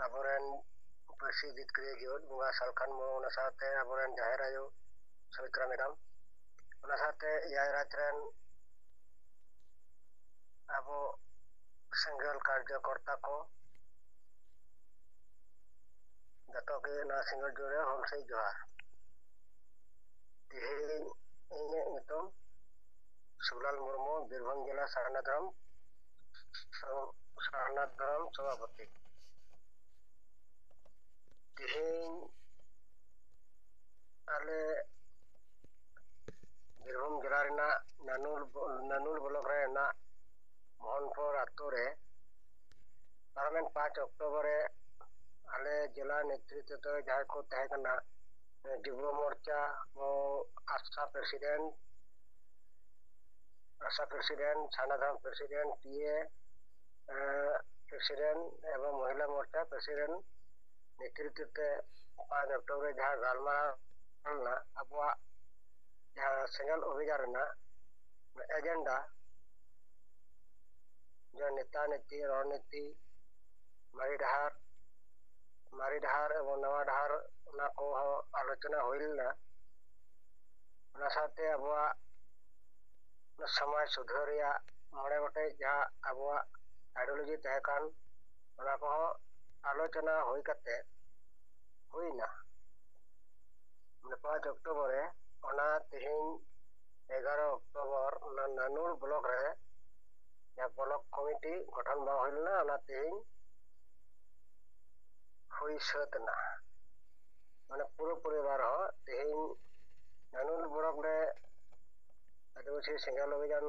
ᱟᱵᱚᱨᱮᱱ ᱯᱟᱹᱨᱥᱤ ᱡᱤᱛᱠᱟᱹᱨᱤᱭᱟᱹ ᱡᱤᱣᱮᱫ ᱵᱚᱸᱜᱟ ᱥᱟᱞᱠᱷᱟᱱ ᱢᱩᱨᱢᱩ, ᱚᱱᱟ ᱥᱟᱶᱛᱮ ᱟᱵᱚᱨᱮᱱ ᱡᱟᱦᱮᱨ ᱟᱭᱳ ᱥᱩᱢᱤᱛᱨᱟ ᱢᱮᱰᱟᱢ, ᱚᱱᱟ ᱥᱟᱶᱛᱮ ᱮᱭᱟᱭ ᱨᱟᱡᱽ ᱨᱮᱱ ᱟᱵᱚ ᱥᱮᱸᱜᱮᱞ ᱠᱟᱨᱡᱚᱠᱚᱨᱛᱟ ᱠᱚ, ᱡᱚᱛᱚ ᱜᱮ ᱱᱚᱣᱟ ᱥᱤᱸᱜᱟᱹᱲ ᱡᱩᱲᱮ ᱦᱩᱞᱥᱟᱹᱭ ᱡᱚᱦᱟᱨ᱾ ᱛᱮᱦᱮᱧ ᱤᱧᱟᱹᱜ ᱧᱩᱛᱩᱢ ᱥᱩᱞᱟᱞ ᱢᱩᱨᱢᱩ, ᱵᱤᱨᱵᱷᱩᱢ ᱡᱮᱞᱟ ᱥᱟᱨᱱᱟ ᱫᱷᱚᱨᱚᱢ, ᱥᱟᱨᱱᱟ ᱫᱷᱚᱨᱚᱢ ᱥᱚᱵᱷᱟᱯᱚᱛᱤ᱾ ᱛᱮᱦᱮᱧ ᱟᱞᱮ ᱵᱤᱨᱵᱷᱩᱢ ᱡᱮᱞᱟ ᱨᱮᱱᱟᱜ ᱱᱟᱱᱩᱞ, ᱱᱟᱱᱩᱞ ᱵᱞᱚᱠ ᱨᱮ ᱢᱮᱱᱟᱜ ᱢᱳᱦᱚᱱᱯᱩᱨ ᱟᱛᱳ ᱨᱮ ᱯᱟᱨᱚᱢᱮᱱ ᱯᱟᱸᱪ ᱚᱠᱴᱳᱵᱚᱨ ᱨᱮ ᱟᱞᱮ ᱡᱮᱞᱟ ᱱᱮᱛᱨᱤᱛᱵ ᱫᱚ ᱡᱟᱦᱟᱸᱭ ᱠᱚ ᱛᱟᱦᱮᱸ ᱠᱟᱱᱟ, ᱡᱩᱵᱚ ᱢᱳᱨᱪᱟ ᱟᱥᱟ ᱯᱨᱮᱥᱤᱰᱮᱱᱴ, ᱟᱥᱟ ᱯᱨᱮᱥᱤᱰᱮᱱᱴ, ᱥᱟᱨᱱᱟ ᱫᱷᱚᱨᱚᱢ ᱯᱨᱮᱥᱤᱰᱮᱱᱴ, ᱯᱤ ᱮ, ᱯᱨᱮᱥᱤᱰᱮᱱᱴ ᱮᱵᱚᱝ ᱢᱚᱦᱤᱞᱟ ᱢᱳᱨᱪᱟ ᱯᱨᱮᱥᱤᱰᱮᱱᱴ ᱱᱮᱛᱨᱤᱛᱵ ᱛᱮ ᱯᱟᱸᱪ ᱚᱠᱴᱳᱵᱚᱨ ᱨᱮ ᱡᱟᱦᱟᱸ ᱜᱟᱞᱢᱟᱨᱟᱣ ᱞᱮᱱᱟ, ᱟᱵᱚᱣᱟᱜ ᱡᱟᱦᱟᱸ ᱥᱮᱸᱜᱮᱞ ᱚᱵᱷᱤᱡᱟᱱ ᱨᱮᱱᱟᱜ ᱮᱡᱮᱱᱰᱟ, ᱡᱟᱦᱟᱸ ᱱᱮᱛᱟ ᱱᱮᱛᱤ, ᱨᱚᱲᱱᱤᱛᱤ, ᱢᱟᱨᱮ ᱰᱟᱦᱟᱨ, ᱢᱟᱨᱮ ᱰᱟᱦᱟᱨ ᱮᱵᱚᱝ ᱱᱟᱣᱟ ᱰᱟᱦᱟᱨ, ᱚᱱᱟ ᱠᱚᱦᱚᱸ ᱟᱞᱳᱪᱚᱱᱟ ᱦᱩᱭ ᱞᱮᱱᱟ᱾ ᱚᱱᱟ ᱥᱟᱶᱛᱮ ᱟᱵᱚᱣᱟᱜ ᱥᱚᱢᱟᱡᱽ ᱥᱩᱫᱷᱟᱹᱨ ᱨᱮᱭᱟᱜ ᱢᱚᱬᱮ ᱜᱚᱴᱮᱡ ᱡᱟᱦᱟᱸ ᱟᱵᱚᱣᱟᱜ ᱟᱭᱰᱤᱭᱳᱞᱚᱡᱤ ᱛᱟᱦᱮᱸ ᱠᱟᱱ, ᱚᱱᱟ ᱠᱚᱦᱚᱸ ᱟᱞᱳᱪᱚᱱᱟ ᱦᱩᱭ ᱠᱟᱛᱮ ᱦᱩᱭᱱᱟ᱾ ᱢᱟᱱᱮ ᱯᱟᱸᱪ ᱚᱠᱴᱳᱵᱚᱨ ᱨᱮ, ᱚᱱᱟ ᱛᱮᱦᱮᱧ ᱮᱜᱟᱨᱚ ᱚᱠᱴᱳᱵᱚᱨ ᱚᱱᱟ ᱱᱟᱱᱩᱨ ᱵᱞᱚᱠ ᱨᱮ ᱡᱟᱦᱟᱸ ᱵᱞᱚᱠ ᱠᱚᱢᱤᱴᱤ ᱜᱚᱴᱷᱚᱱ ᱵᱟᱝ ᱦᱩᱭ ᱞᱮᱱᱟ, ᱚᱱᱟ ᱛᱮᱦᱮᱧ ᱦᱩᱭ ᱥᱟᱹᱛ ᱮᱱᱟ᱾ ᱢᱟᱱᱮ ᱯᱩᱨᱟᱹ ᱯᱚᱨᱤᱵᱟᱨ ᱦᱚᱸ ᱛᱮᱦᱮᱧ ᱱᱟᱱᱩᱨ ᱵᱞᱚᱠ ᱨᱮ ᱟᱹᱫᱤᱵᱟᱹᱥᱤ ᱥᱮᱸᱜᱮᱞ ᱚᱵᱷᱤᱡᱟᱱ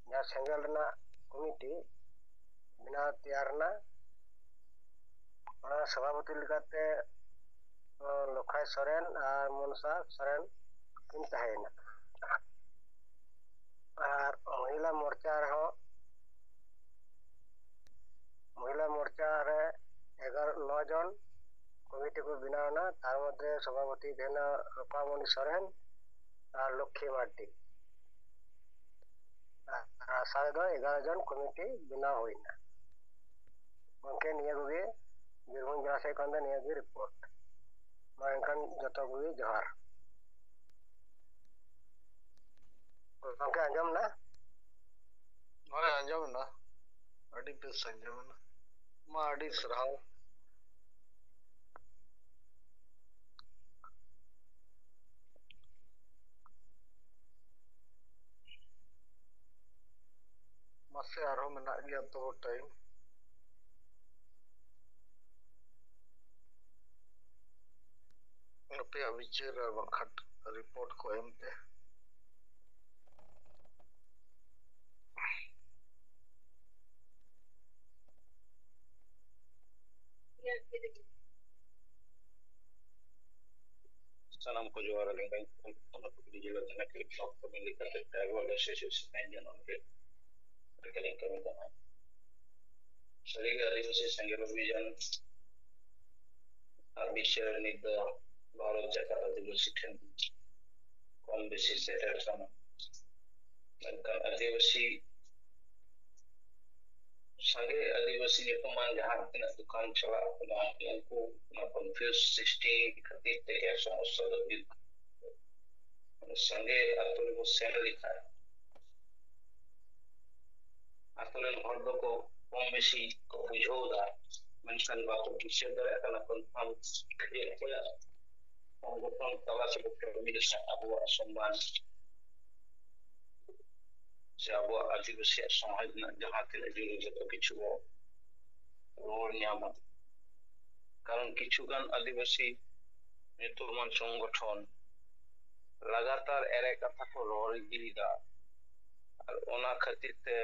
ᱡᱟᱦᱟᱸ ᱥᱮᱸᱜᱮᱞ ᱨᱮᱱᱟᱜ ᱠᱚᱢᱤᱴᱤ ᱵᱮᱱᱟᱣ ᱛᱮᱭᱟᱨ ᱮᱱᱟ᱾ ᱚᱱᱟ ᱥᱚᱵᱷᱟᱯᱚᱛᱤ ᱞᱮᱠᱟᱛᱮ, ᱚ, ᱞᱚᱠᱷᱟᱭ ᱥᱚᱨᱮᱱ ᱟᱨ ᱢᱚᱱᱥᱟ ᱥᱚᱨᱮᱱ ᱠᱤᱱ ᱛᱟᱦᱮᱸᱭᱮᱱᱟ᱾ ᱟᱨ ᱢᱚᱦᱤᱞᱟ ᱢᱳᱨᱪᱟ ᱨᱮᱦᱚᱸ, ᱢᱚᱦᱤᱞᱟ ᱢᱳᱨᱪᱟ ᱨᱮ ᱮᱜᱟᱨᱚ, ᱱᱚ ᱡᱚᱱ ᱠᱚᱢᱤᱴᱤ ᱠᱚ ᱵᱮᱱᱟᱣ ᱮᱱᱟ᱾ ᱛᱟᱨ ᱢᱚᱫᱽᱫᱷᱮ ᱥᱚᱵᱷᱟᱯᱚᱛᱤ ᱛᱟᱦᱮᱸᱱᱟ ᱨᱩᱯᱟᱢᱚᱱᱤ ᱥᱚᱨᱮᱱ ᱟᱨ ᱞᱚᱠᱠᱷᱤ ᱢᱟᱨᱰᱤ᱾ ᱟᱨ ᱟᱥᱲᱟ ᱨᱮᱫᱚ ᱮᱜᱟᱨᱚ ᱡᱚᱱ ᱠᱚᱢᱤᱴᱤ ᱵᱮᱱᱟᱣ ᱦᱩᱭᱱᱟ᱾ ᱜᱚᱢᱠᱮ, ᱱᱤᱭᱟᱹ ᱠᱚᱜᱮ ᱵᱤᱨᱵᱷᱩᱢ ᱡᱮᱞᱟ ᱥᱮᱫ ᱠᱷᱚᱱ ᱫᱚ ᱱᱤᱭᱟᱹ ᱜᱮ ᱨᱤᱯᱳᱨᱴ᱾ ᱢᱟ ᱮᱱᱠᱷᱟᱱ ᱡᱚᱛᱚ ᱠᱚᱜᱮ ᱡᱚᱦᱟᱨ᱾ ᱜᱚᱢᱠᱮ, ᱟᱸᱡᱚᱢ ᱮᱱᱟ? ᱦᱳᱭ, ᱟᱸᱡᱚᱢ ᱮᱱᱟ᱾ ᱟᱹᱰᱤ ᱵᱮᱥ ᱟᱸᱡᱚᱢ ᱮᱱᱟ᱾ ᱢᱟ, ᱟᱹᱰᱤ ᱥᱟᱨᱦᱟᱣ᱾ ᱢᱟᱥᱮ, ᱟᱨᱦᱚᱸ ᱢᱮᱱᱟᱜ ᱜᱮᱭᱟ ᱛᱚ ᱴᱟᱭᱤᱢ᱾ ᱟᱯᱮᱭᱟᱜ ᱵᱤᱪᱟᱹᱨ ᱟᱨ ᱵᱟᱝᱠᱷᱟᱱ ᱨᱤᱯᱳᱨᱴ ᱠᱚ ᱮᱢ ᱯᱮ᱾ ᱥᱟᱱᱟᱢ ᱠᱚ ᱡᱚᱦᱟᱨ ᱟᱹᱞᱤᱧ ᱠᱷᱚᱱ ᱯᱚᱱᱚᱛ ᱯᱩᱠᱷᱨᱤ ᱡᱮᱞᱟ ᱡᱟᱦᱟᱸ ᱠᱞᱤᱯ ᱵᱞᱚᱠ ᱠᱚ ᱵᱮᱱ ᱞᱮᱠᱟᱛᱮ ᱴᱨᱟᱭᱵᱟᱞ ᱮᱥᱳᱥᱤᱭᱮᱥᱚᱱ ᱡᱟᱱᱟᱢ ᱨᱮ ᱞᱮᱠᱟᱞᱤᱧ ᱠᱟᱹᱢᱤ ᱠᱟᱱᱟ᱾ ᱥᱟᱹᱨᱤᱜᱮ ᱟᱹᱫᱤᱵᱟᱹᱥᱤ ᱥᱮᱸᱜᱮᱞ ᱚᱵᱷᱤᱡᱟᱱ ᱟᱨ ᱵᱤᱪᱟᱹᱨ ᱱᱤᱛ ᱫᱚ ᱵᱷᱟᱨᱚᱛ ᱡᱟᱠᱟᱛ ᱟᱹᱫᱤᱵᱟᱹᱥᱤ ᱴᱷᱮᱱ ᱠᱚᱢ ᱵᱮᱥᱤ ᱥᱮᱴᱮᱨ ᱠᱟᱱᱟ᱾ ᱢᱮᱱᱠᱷᱟᱱ ᱟᱹᱫᱤᱵᱟᱹᱥᱤ, ᱥᱟᱸᱜᱮ ᱟᱹᱫᱤᱵᱟᱹᱥᱤ ᱧᱩᱛᱩᱢᱟᱱ ᱡᱟᱦᱟᱸ ᱛᱤᱱᱟᱹᱜ ᱫᱚᱠᱟᱱ ᱪᱟᱞᱟᱜ ᱠᱟᱱᱟ, ᱩᱱᱠᱩ ᱚᱱᱟ ᱠᱚᱱᱯᱷᱤᱭᱩᱡᱽ ᱥᱨᱤᱥᱴᱤ ᱠᱷᱟᱹᱛᱤᱨ ᱛᱮᱜᱮ ᱥᱚᱢᱚᱥᱥᱟ ᱫᱚ ᱦᱩᱭᱩᱜ ᱠᱟᱱᱟ᱾ ᱥᱟᱸᱜᱮ ᱟᱹᱛᱩ ᱨᱮᱵᱚ ᱥᱮᱱ ᱞᱮᱠᱷᱟᱱ ᱟᱹᱛᱩ ᱨᱮᱱ ᱦᱚᱲ ᱫᱚᱠᱚ ᱠᱚᱢ ᱵᱮᱥᱤ ᱠᱚ ᱵᱩᱡᱷᱟᱹᱣ ᱮᱫᱟ, ᱢᱮᱱᱠᱷᱟᱱ ᱵᱟᱠᱚ ᱵᱩᱡᱷᱟᱹᱣ ᱫᱟᱲᱮᱭᱟᱜ ᱠᱟᱱᱟ ᱠᱚᱱᱯᱷᱟᱨᱢ ᱡᱮ ᱚᱠᱚᱭᱟᱜ ᱥᱚᱝᱜᱚᱴᱷᱚᱱ ᱛᱟᱞᱟ ᱛᱮᱵᱚ ᱠᱟᱹᱢᱤ ᱞᱮᱠᱷᱟᱱ ᱟᱵᱚᱣᱟᱜ ᱥᱚᱢᱢᱟᱱ ᱥᱮ ᱟᱵᱚᱣᱟᱜ ᱟᱹᱫᱤᱵᱟᱹᱥᱤᱭᱟᱜ ᱥᱚᱢᱟᱡᱽ ᱨᱮᱱᱟᱜ ᱡᱟᱦᱟᱸ ᱛᱤᱱᱟᱹᱜ ᱡᱩᱢᱤ ᱡᱚᱛᱚ ᱠᱤᱪᱷᱩ ᱵᱚ ᱨᱩᱣᱟᱹᱲ ᱧᱟᱢᱟ᱾ ᱠᱟᱨᱚᱱ ᱠᱤᱪᱷᱩ ᱜᱟᱱ ᱟᱹᱫᱤᱵᱟᱹᱥᱤ ᱧᱩᱛᱩᱢᱟᱱ ᱥᱚᱝᱜᱚᱴᱷᱚᱱ ᱞᱟᱜᱟᱛᱟᱨ ᱮᱲᱮ ᱠᱟᱛᱷᱟ ᱠᱚ ᱨᱚᱲ ᱤᱫᱤᱭᱮᱫᱟ, ᱟᱨ ᱚᱱᱟ ᱠᱷᱟᱹᱛᱤᱨ ᱛᱮ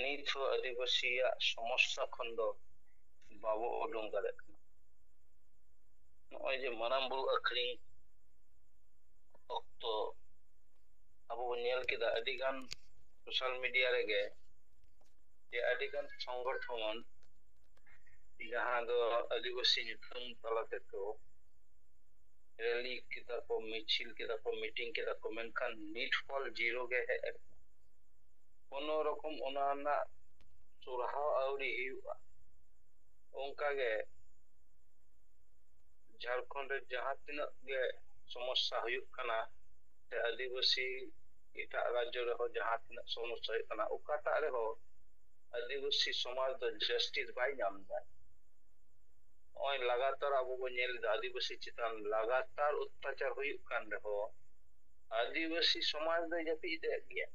ᱱᱤᱛ ᱦᱚᱸ ᱟᱹᱫᱤᱵᱟᱹᱥᱤᱭᱟᱜ ᱥᱚᱢᱚᱥᱥᱟ ᱠᱷᱚᱱ ᱫᱚ ᱵᱟᱵᱚ ᱩᱰᱩᱝ ᱫᱟᱲᱮᱭᱟᱜ ᱠᱟᱱᱟ᱾ ᱱᱚᱜᱼᱚᱭ ᱡᱮ ᱢᱟᱨᱟᱝ ᱵᱩᱨᱩ ᱟᱹᱠᱷᱨᱤᱧ ᱚᱠᱛᱚ ᱟᱵᱚ ᱵᱚᱱ ᱧᱮᱞ ᱠᱮᱫᱟ, ᱟᱹᱰᱤᱜᱟᱱ ᱥᱳᱥᱟᱞ ᱢᱤᱰᱤᱭᱟ ᱨᱮᱜᱮ ᱡᱮ ᱟᱹᱰᱤᱜᱟᱱ ᱥᱚᱝᱜᱚᱴᱷᱚᱱ ᱡᱟᱦᱟᱸ ᱫᱚ ᱟᱹᱫᱤᱵᱟᱹᱥᱤ ᱧᱩᱛᱩᱢ ᱛᱟᱞᱟ ᱛᱮᱠᱚ ᱨᱮᱞᱤ ᱠᱮᱫᱟ ᱠᱚ, ᱢᱤᱪᱷᱤᱞ ᱠᱮᱫᱟ ᱠᱚ, ᱢᱤᱴᱤᱝ ᱠᱮᱫᱟ ᱠᱚ, ᱢᱮᱱᱠᱷᱟᱱ ᱱᱤᱴ ᱯᱷᱚᱞ ᱡᱤᱨᱳ ᱜᱮ ᱦᱮᱡ ᱟᱠᱟᱱᱟ᱾ ᱠᱳᱱᱳ ᱨᱚᱠᱚᱢ ᱚᱱᱟ ᱨᱮᱱᱟᱜ ᱥᱩᱨᱦᱟᱣ ᱟᱹᱣᱨᱤ ᱦᱩᱭᱩᱜᱼᱟ᱾ ᱚᱱᱠᱟᱜᱮ ᱡᱷᱟᱲᱠᱷᱚᱸᱰ ᱨᱮ ᱡᱟᱦᱟᱸ ᱛᱤᱱᱟᱹᱜ ᱜᱮ ᱥᱚᱢᱚᱥᱥᱟ ᱦᱩᱭᱩᱜ ᱠᱟᱱᱟ, ᱥᱮ ᱟᱹᱫᱤᱵᱟᱹᱥᱤ ᱮᱴᱟᱜ ᱨᱟᱡᱽᱡᱚ ᱨᱮᱦᱚᱸ ᱡᱟᱦᱟᱸ ᱛᱤᱱᱟᱹᱜ ᱥᱚᱢᱚᱥᱥᱟ ᱦᱩᱭᱩᱜ ᱠᱟᱱᱟ, ᱚᱠᱟᱴᱟᱜ ᱨᱮᱦᱚᱸ ᱟᱹᱫᱤᱵᱟᱹᱥᱤ ᱥᱚᱢᱟᱡᱽ ᱫᱚ ᱡᱟᱥᱴᱤᱥ ᱵᱟᱭ ᱧᱟᱢ ᱮᱫᱟ᱾ ᱱᱚᱜᱼᱚᱭ ᱞᱟᱜᱟᱛᱟᱨ ᱟᱵᱚ ᱵᱚᱱ ᱧᱮᱞ ᱮᱫᱟ, ᱟᱹᱫᱤᱵᱟᱹᱥᱤ ᱪᱮᱛᱟᱱ ᱞᱟᱜᱟᱛᱟᱨ ᱚᱛᱛᱟᱪᱟᱨ ᱦᱩᱭᱩᱜ ᱠᱟᱱ ᱨᱮᱦᱚᱸ ᱟᱹᱫᱤᱵᱟᱹᱥᱤ ᱥᱚᱢᱟᱡᱽ ᱫᱚᱭ ᱡᱟᱹᱯᱤᱫ ᱮᱫ ᱜᱮᱭᱟ᱾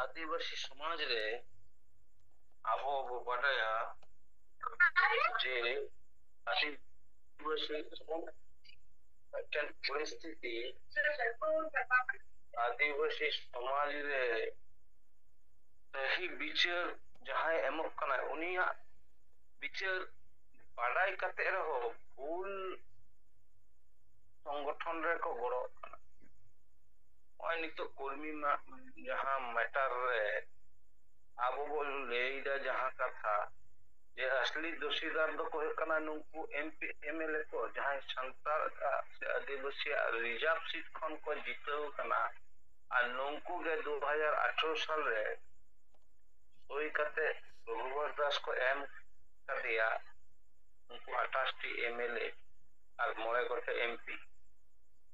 ᱟᱹᱫᱤᱵᱟᱹᱥᱤ ᱥᱚᱢᱟᱡᱽ ᱨᱮ ᱟᱵᱚ ᱵᱚ ᱵᱟᱰᱟᱭᱟ ᱡᱮ ᱟᱹᱫᱤᱵᱟᱹᱥᱤ ᱢᱤᱫᱴᱮᱱ ᱯᱚᱨᱤᱥᱛᱷᱤᱛᱤ, ᱟᱹᱫᱤᱵᱟᱹᱥᱤ ᱥᱚᱢᱟᱡᱽ ᱨᱮ ᱥᱟᱹᱦᱤ ᱵᱤᱪᱟᱹᱨ ᱡᱟᱦᱟᱸᱭ ᱮᱢᱚᱜ ᱠᱟᱱᱟᱭ, ᱩᱱᱤᱭᱟᱜ ᱵᱤᱪᱟᱹᱨ ᱵᱟᱰᱟᱭ ᱠᱟᱛᱮ ᱨᱮᱦᱚᱸ ᱵᱷᱩᱞ ᱥᱚᱝᱜᱚᱴᱷᱚᱱ ᱨᱮᱠᱚ ᱜᱚᱲᱚᱜ ᱠᱟᱱᱟ᱾ ᱱᱚᱜᱼᱚᱭ ᱱᱤᱛᱚᱜ ᱠᱚᱨᱢᱤ ᱢᱟ-, ᱡᱟᱦᱟᱸ ᱢᱮᱴᱟᱨ ᱨᱮ ᱟᱵᱚ ᱵᱚᱱ ᱞᱟᱹᱭᱫᱟ ᱡᱟᱦᱟᱸ ᱠᱟᱛᱷᱟ, ᱡᱮ ᱟᱥᱞᱤ ᱫᱳᱥᱤᱫᱟᱨ ᱫᱚᱠᱚ ᱦᱩᱭᱩᱜ ᱠᱟᱱᱟ ᱱᱩᱠᱩ M P, M L A ᱠᱚ, ᱡᱟᱦᱟᱸᱭ ᱥᱟᱱᱛᱟᱲ ᱥᱮ ᱟᱹᱫᱤᱵᱟᱹᱥᱤᱭᱟᱜ ᱨᱤᱡᱟᱨᱵᱷ ᱥᱤᱴ ᱠᱷᱚᱱ ᱠᱚ ᱡᱤᱛᱟᱹᱣ ᱠᱟᱱᱟ᱾ ᱟᱨ ᱱᱩᱠᱩ ᱜᱮ ᱫᱩ ᱦᱟᱡᱟᱨ ᱟᱴᱷᱨᱚ ᱥᱟᱞ ᱨᱮ ᱥᱳᱭ ᱠᱟᱛᱮ ᱨᱚᱜᱷᱩᱵᱚᱨ ᱫᱟᱥ ᱠᱚ ᱮᱢ ᱠᱟᱫᱮᱭᱟ ᱩᱱᱠᱩ ᱟᱴᱷᱟᱥ ᱴᱤ ᱮᱢ ᱮᱞ ᱮ ᱟᱨ ᱢᱚᱬᱮ ᱜᱚᱴᱮᱡ ᱮᱢ ᱯᱤ᱾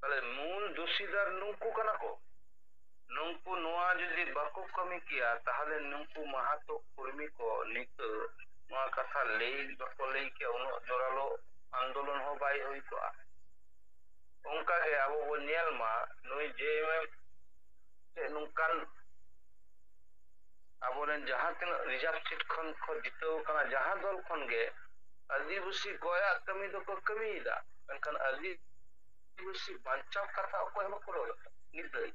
ᱛᱟᱦᱞᱮ ᱢᱩᱞ ᱫᱩᱥᱤᱫᱟᱨ ᱱᱩᱠᱩ ᱠᱟᱱᱟ ᱠᱚ᱾ ᱱᱩᱠᱩ ᱱᱚᱣᱟ ᱡᱩᱫᱤ ᱵᱟᱠᱚ ᱠᱟᱹᱢᱤ ᱠᱮᱭᱟ, ᱛᱟᱦᱞᱮ ᱱᱩᱠᱩ ᱢᱟᱦᱟᱛᱚ ᱠᱚᱨᱢᱤ ᱠᱚ ᱱᱤᱛᱚᱜ ᱱᱚᱣᱟ ᱠᱟᱛᱷᱟ ᱞᱟᱹᱭ ᱵᱟᱠᱚ ᱞᱟᱹᱭ ᱠᱮᱭᱟ, ᱩᱱᱟᱹᱜ ᱡᱳᱨᱟᱞᱳ ᱟᱱᱫᱳᱞᱚᱱ ᱦᱚᱸ ᱵᱟᱭ ᱦᱩᱭ ᱠᱚᱜᱼᱟ᱾ ᱚᱱᱠᱟᱜᱮ ᱟᱵᱚ ᱵᱚᱱ ᱧᱮᱞ ᱢᱟ, ᱱᱩᱭ ᱡᱮ ᱮᱢ ᱮᱢ ᱥᱮ ᱱᱚᱝᱠᱟᱱ ᱟᱵᱚᱨᱮᱱ ᱡᱟᱦᱟᱸ ᱛᱤᱱᱟᱹᱜ ᱨᱤᱡᱟᱨᱵᱷ ᱥᱤᱴ ᱠᱷᱚᱱ ᱠᱚ ᱡᱤᱛᱟᱹᱣ ᱠᱟᱱᱟ, ᱡᱟᱦᱟᱸ ᱫᱚᱞ ᱠᱷᱚᱱ ᱜᱮ, ᱟᱹᱫᱤᱵᱟᱹᱥᱤ ᱠᱚᱭᱟᱜ ᱠᱟᱹᱢᱤ ᱫᱚᱠᱚ ᱠᱟᱹᱢᱤᱭᱮᱫᱟ, ᱢᱮᱱᱠᱷᱟᱱ ᱟᱹᱫᱤᱵᱟᱹᱥᱤ ᱵᱟᱧᱪᱟᱣ ᱠᱟᱛᱷᱟ ᱚᱠᱚᱭ ᱦᱚᱸ ᱵᱟᱠᱚ ᱨᱚᱲ ᱮᱫᱟ ᱱᱤᱛ ᱫᱷᱟᱹᱵᱤᱡ᱾